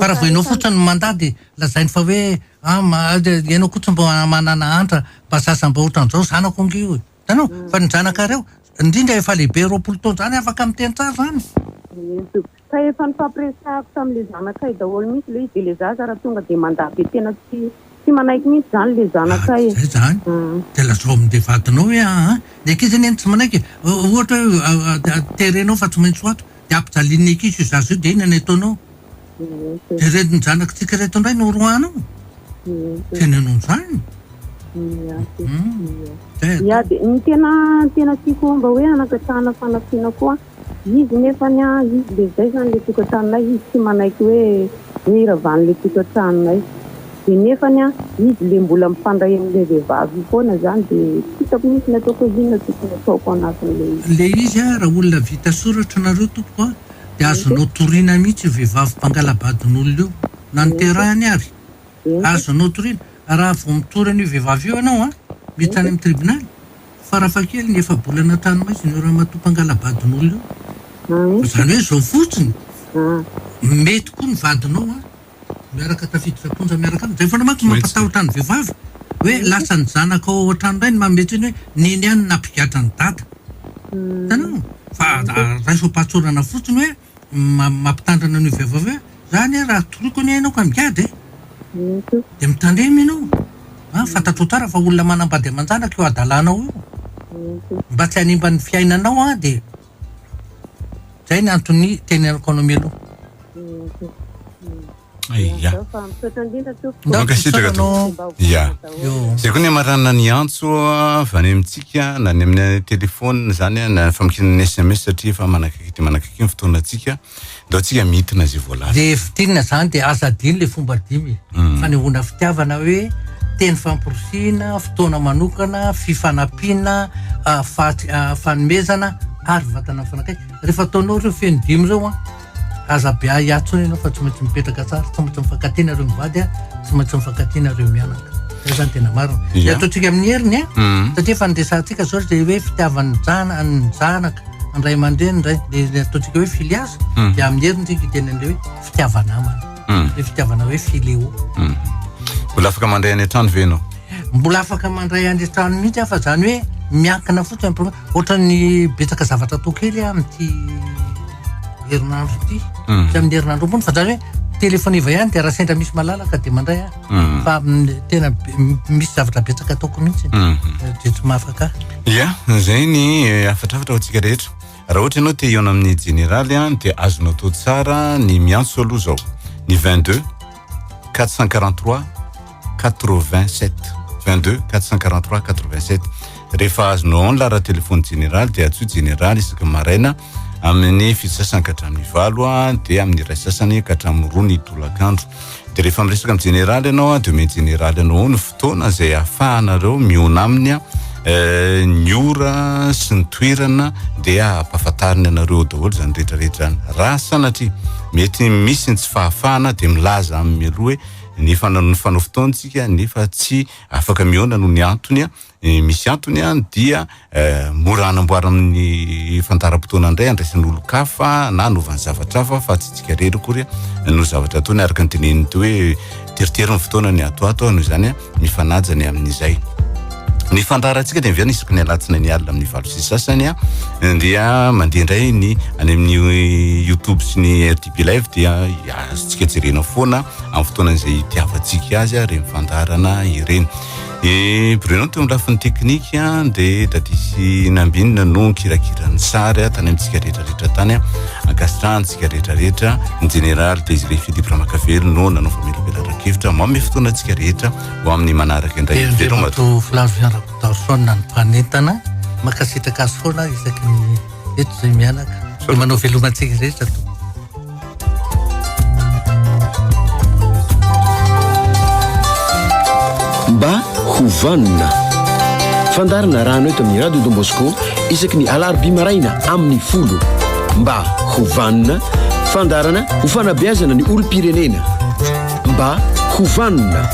Fa raha vao ianao fotsiny no mandà dia lazainy fa hoe ah ianao koa tsy mba manana antra mba zaza mba ohatran'izao zanako ange io e. Hitanao? Fa ny zanakareo, indrindra efa lehibe 20 taona izany afaka miteny tsara izany. Ka efa nifampiresahako tamin'ilay zanakay daholo mihitsy ilay izy dia ilay zaza raha tonga dia mandà be tena tsy tsy manaiky mihitsy izany ilay zanakay e. Zay zany dia lazao amin'ilay vadinao hoe aa ny ankizy anie no tsy manaiky e, ohatra hoe terenao fa tsy maintsy ho ato dia ampijalian'ny ankizy io zaza io dia inona ny ataonao? Dia ireto ny zanakitsika ireto indray no roahanao? Teneno an'izany. Ia dia ny tena tena tiako mba hoe hanankatrahana fanampiana koa Izy nefany an, izy le zay zany le tokantranonay, izy tsy manaiky hoe hoe hiravan'le tokantranonay. Dia nefany an, izy le mbola mifandray amin'ilay vehivavy io foana zany dia tsy hitako mihitsy ny ataoko hoe inona tokony ataoko anatin'ilay izy. Le izy an, raha olona vita soratra nareo tompoko an, dia azonao toriana mihitsy io vehivavy mpangala-badin'olona io, na niterahany ary. Azonao toriana. Raha vao mitory an'io vehivavy io ianao an, miditra any amin'ny tribonaly, farafahakeliny efa-bolana an-tranomaizina io ramatoa mpangala-badin'olona io. Izany hoe izao fotsiny, mety koa ny vadinao an, miaraka tafiditra am-ponja miaraka aminy. Izay foana manko no mampatahotra ny vehivavy, hoe lasa ny zanakao ao an-trano indray no manome tsiny hoe neny ihany no nampigadra an'i dada. Hitanao? Fa raiso am-pahatsorana fotsiny hoe mampitandrina an'io vehivavy io hoe za anie raha toriko anie ianao ka migadra e! Dia mitandrema ianao an! Fantatrao tsara fa olona manambady aman-janaka io hadalanao io. Mba tsy hanimba ny fiainanao an dia zay ny antony teneniko anao mialoha. Ia. Mankasitraka tompoko. Ia. Zay koa ny hamaranana ny antso avy any amintsika na ny amin'ny téléphone zany na famakiana ny SMS satria efa manakaiky dia manakaiky ny fotoanantsika. Ndao tsika mihitina izay voalaza. Dia fintinina zany dia aza adino le fomba dimy fanehoana fitiavana hoe teny famporisihina, fotoana manokana, fifanampiana, fanomezana ary vatana mifanakaiky. Rehefa ataonao ireo feno dimy ireo an, Aza be ahiahy intsony ianao fa tsy maintsy mipetraka tsara, tsy maintsy mifankatia nareo mivady a, tsy maintsy mifankatia nareo mianaka. Zay zany tena marina. Dia ataontsika amin'ny heriny a, satria efa niresahantsika zao zay hoe fitiavan'ny jana ny zanaka, ny ray aman-dreny indray, le le ataontsika hoe filiasa, dia amin'ny heriny tsika hiteny an'ilay hoe fitiava-namana. Le fitiavana hoe phileo. Mbola afaka mandray any an-trano ve ianao? Mbola afaka mandray any an-trano mihitsy aho fa zany hoe miankina fotsiny amin'ny programme. Ohatran'ny betsaka zavatra atao kely aho amin'ity herinandro ity. Hmm. Tsy amin'ny herinandro ambony fa zany hoe telefoneva ihany dia raha sendra misy malalaka dia mandray aho. Hmm. Fa tena misy zavatra betsaka ataoko mihitsy. Hmm. Dia tsy mahafaka ahy. Ya, izay ny eh, hafatrafatra ho antsika rehetra. Raha ohatra ianao te hihaona amin'ny jeneraly an, dia azonao atao tsara ny miantso aloha izao. Ny 22 443 87 22 443 87 Rehefa azonao ao ny laharan-telefaon'ny jeneraly dia antsoy jeneraly isaky ny maraina amin'ny fito sasany ka hatramin'ny valo dia amin'ny iray sasany ka hatramin'ny roa ny tolakandro. Dia rehefa miresaka amin'ny jeneraly ianao dia omen'ny jeneraly anao ao ny fotoana izay ahafahanareo mihaona aminy ny ora sy ny toerana dia ampahafantariny anareo ao daholo izany rehetra rehetra izany. Raha sanatria mety misy ny tsy fahafahana dia milaza aminy mialoha hoe nefa nifanao fotoana isika nefa tsy afaka mihaona noho ny antony misy antony dia mora hanamboarana amin'ny fandaharam-potoana indray andraisana olon-kafa na anaovany zavatra hafa fa tsy tsika irery akory no zavatra ataony araka ny teneniny teo hoe teritery ny fotoana ny ato ato noho izany mifanaja ny amin'izay. Ny fandaharantsika dia miverina isaky ny alatsinainy alina amin'ny 8:30 dia mandeha indray ny any amin'ny YouTube sy ny RTP Live dia azontsika jerena foana amin'ny fotoana izay itiavantsika azy ireny fandaharana ireny. E Bruno teo amin'ny lafiny teknika dia Dadisy Nambinina no nikirakira ny sary tany amintsika rehetrarehetra tany. Ankasitrahantsika rehetrarehetra. Ny jeneraly Désiré Philippe Ramakavelo no nanao famelabelaran-kevitra. Manome fotoana antsika rehetra ho amin'ny manaraka indray. Dia Andriamatoa Flavien Rakotoarison ny mpanentana. Mankasitraka azy foana isaky ny eto izay mianaka. Dia manao veloma antsika rehetra tompoko. Mba ho vanona. Fandaharana arahana eto amin'ny Radio Don Bosco isaky ny alarobia maraina amin'ny folo. Mba ho vanona. Fandaharana ho fanabeazana ny olom-pirenena. Mba ho vanona.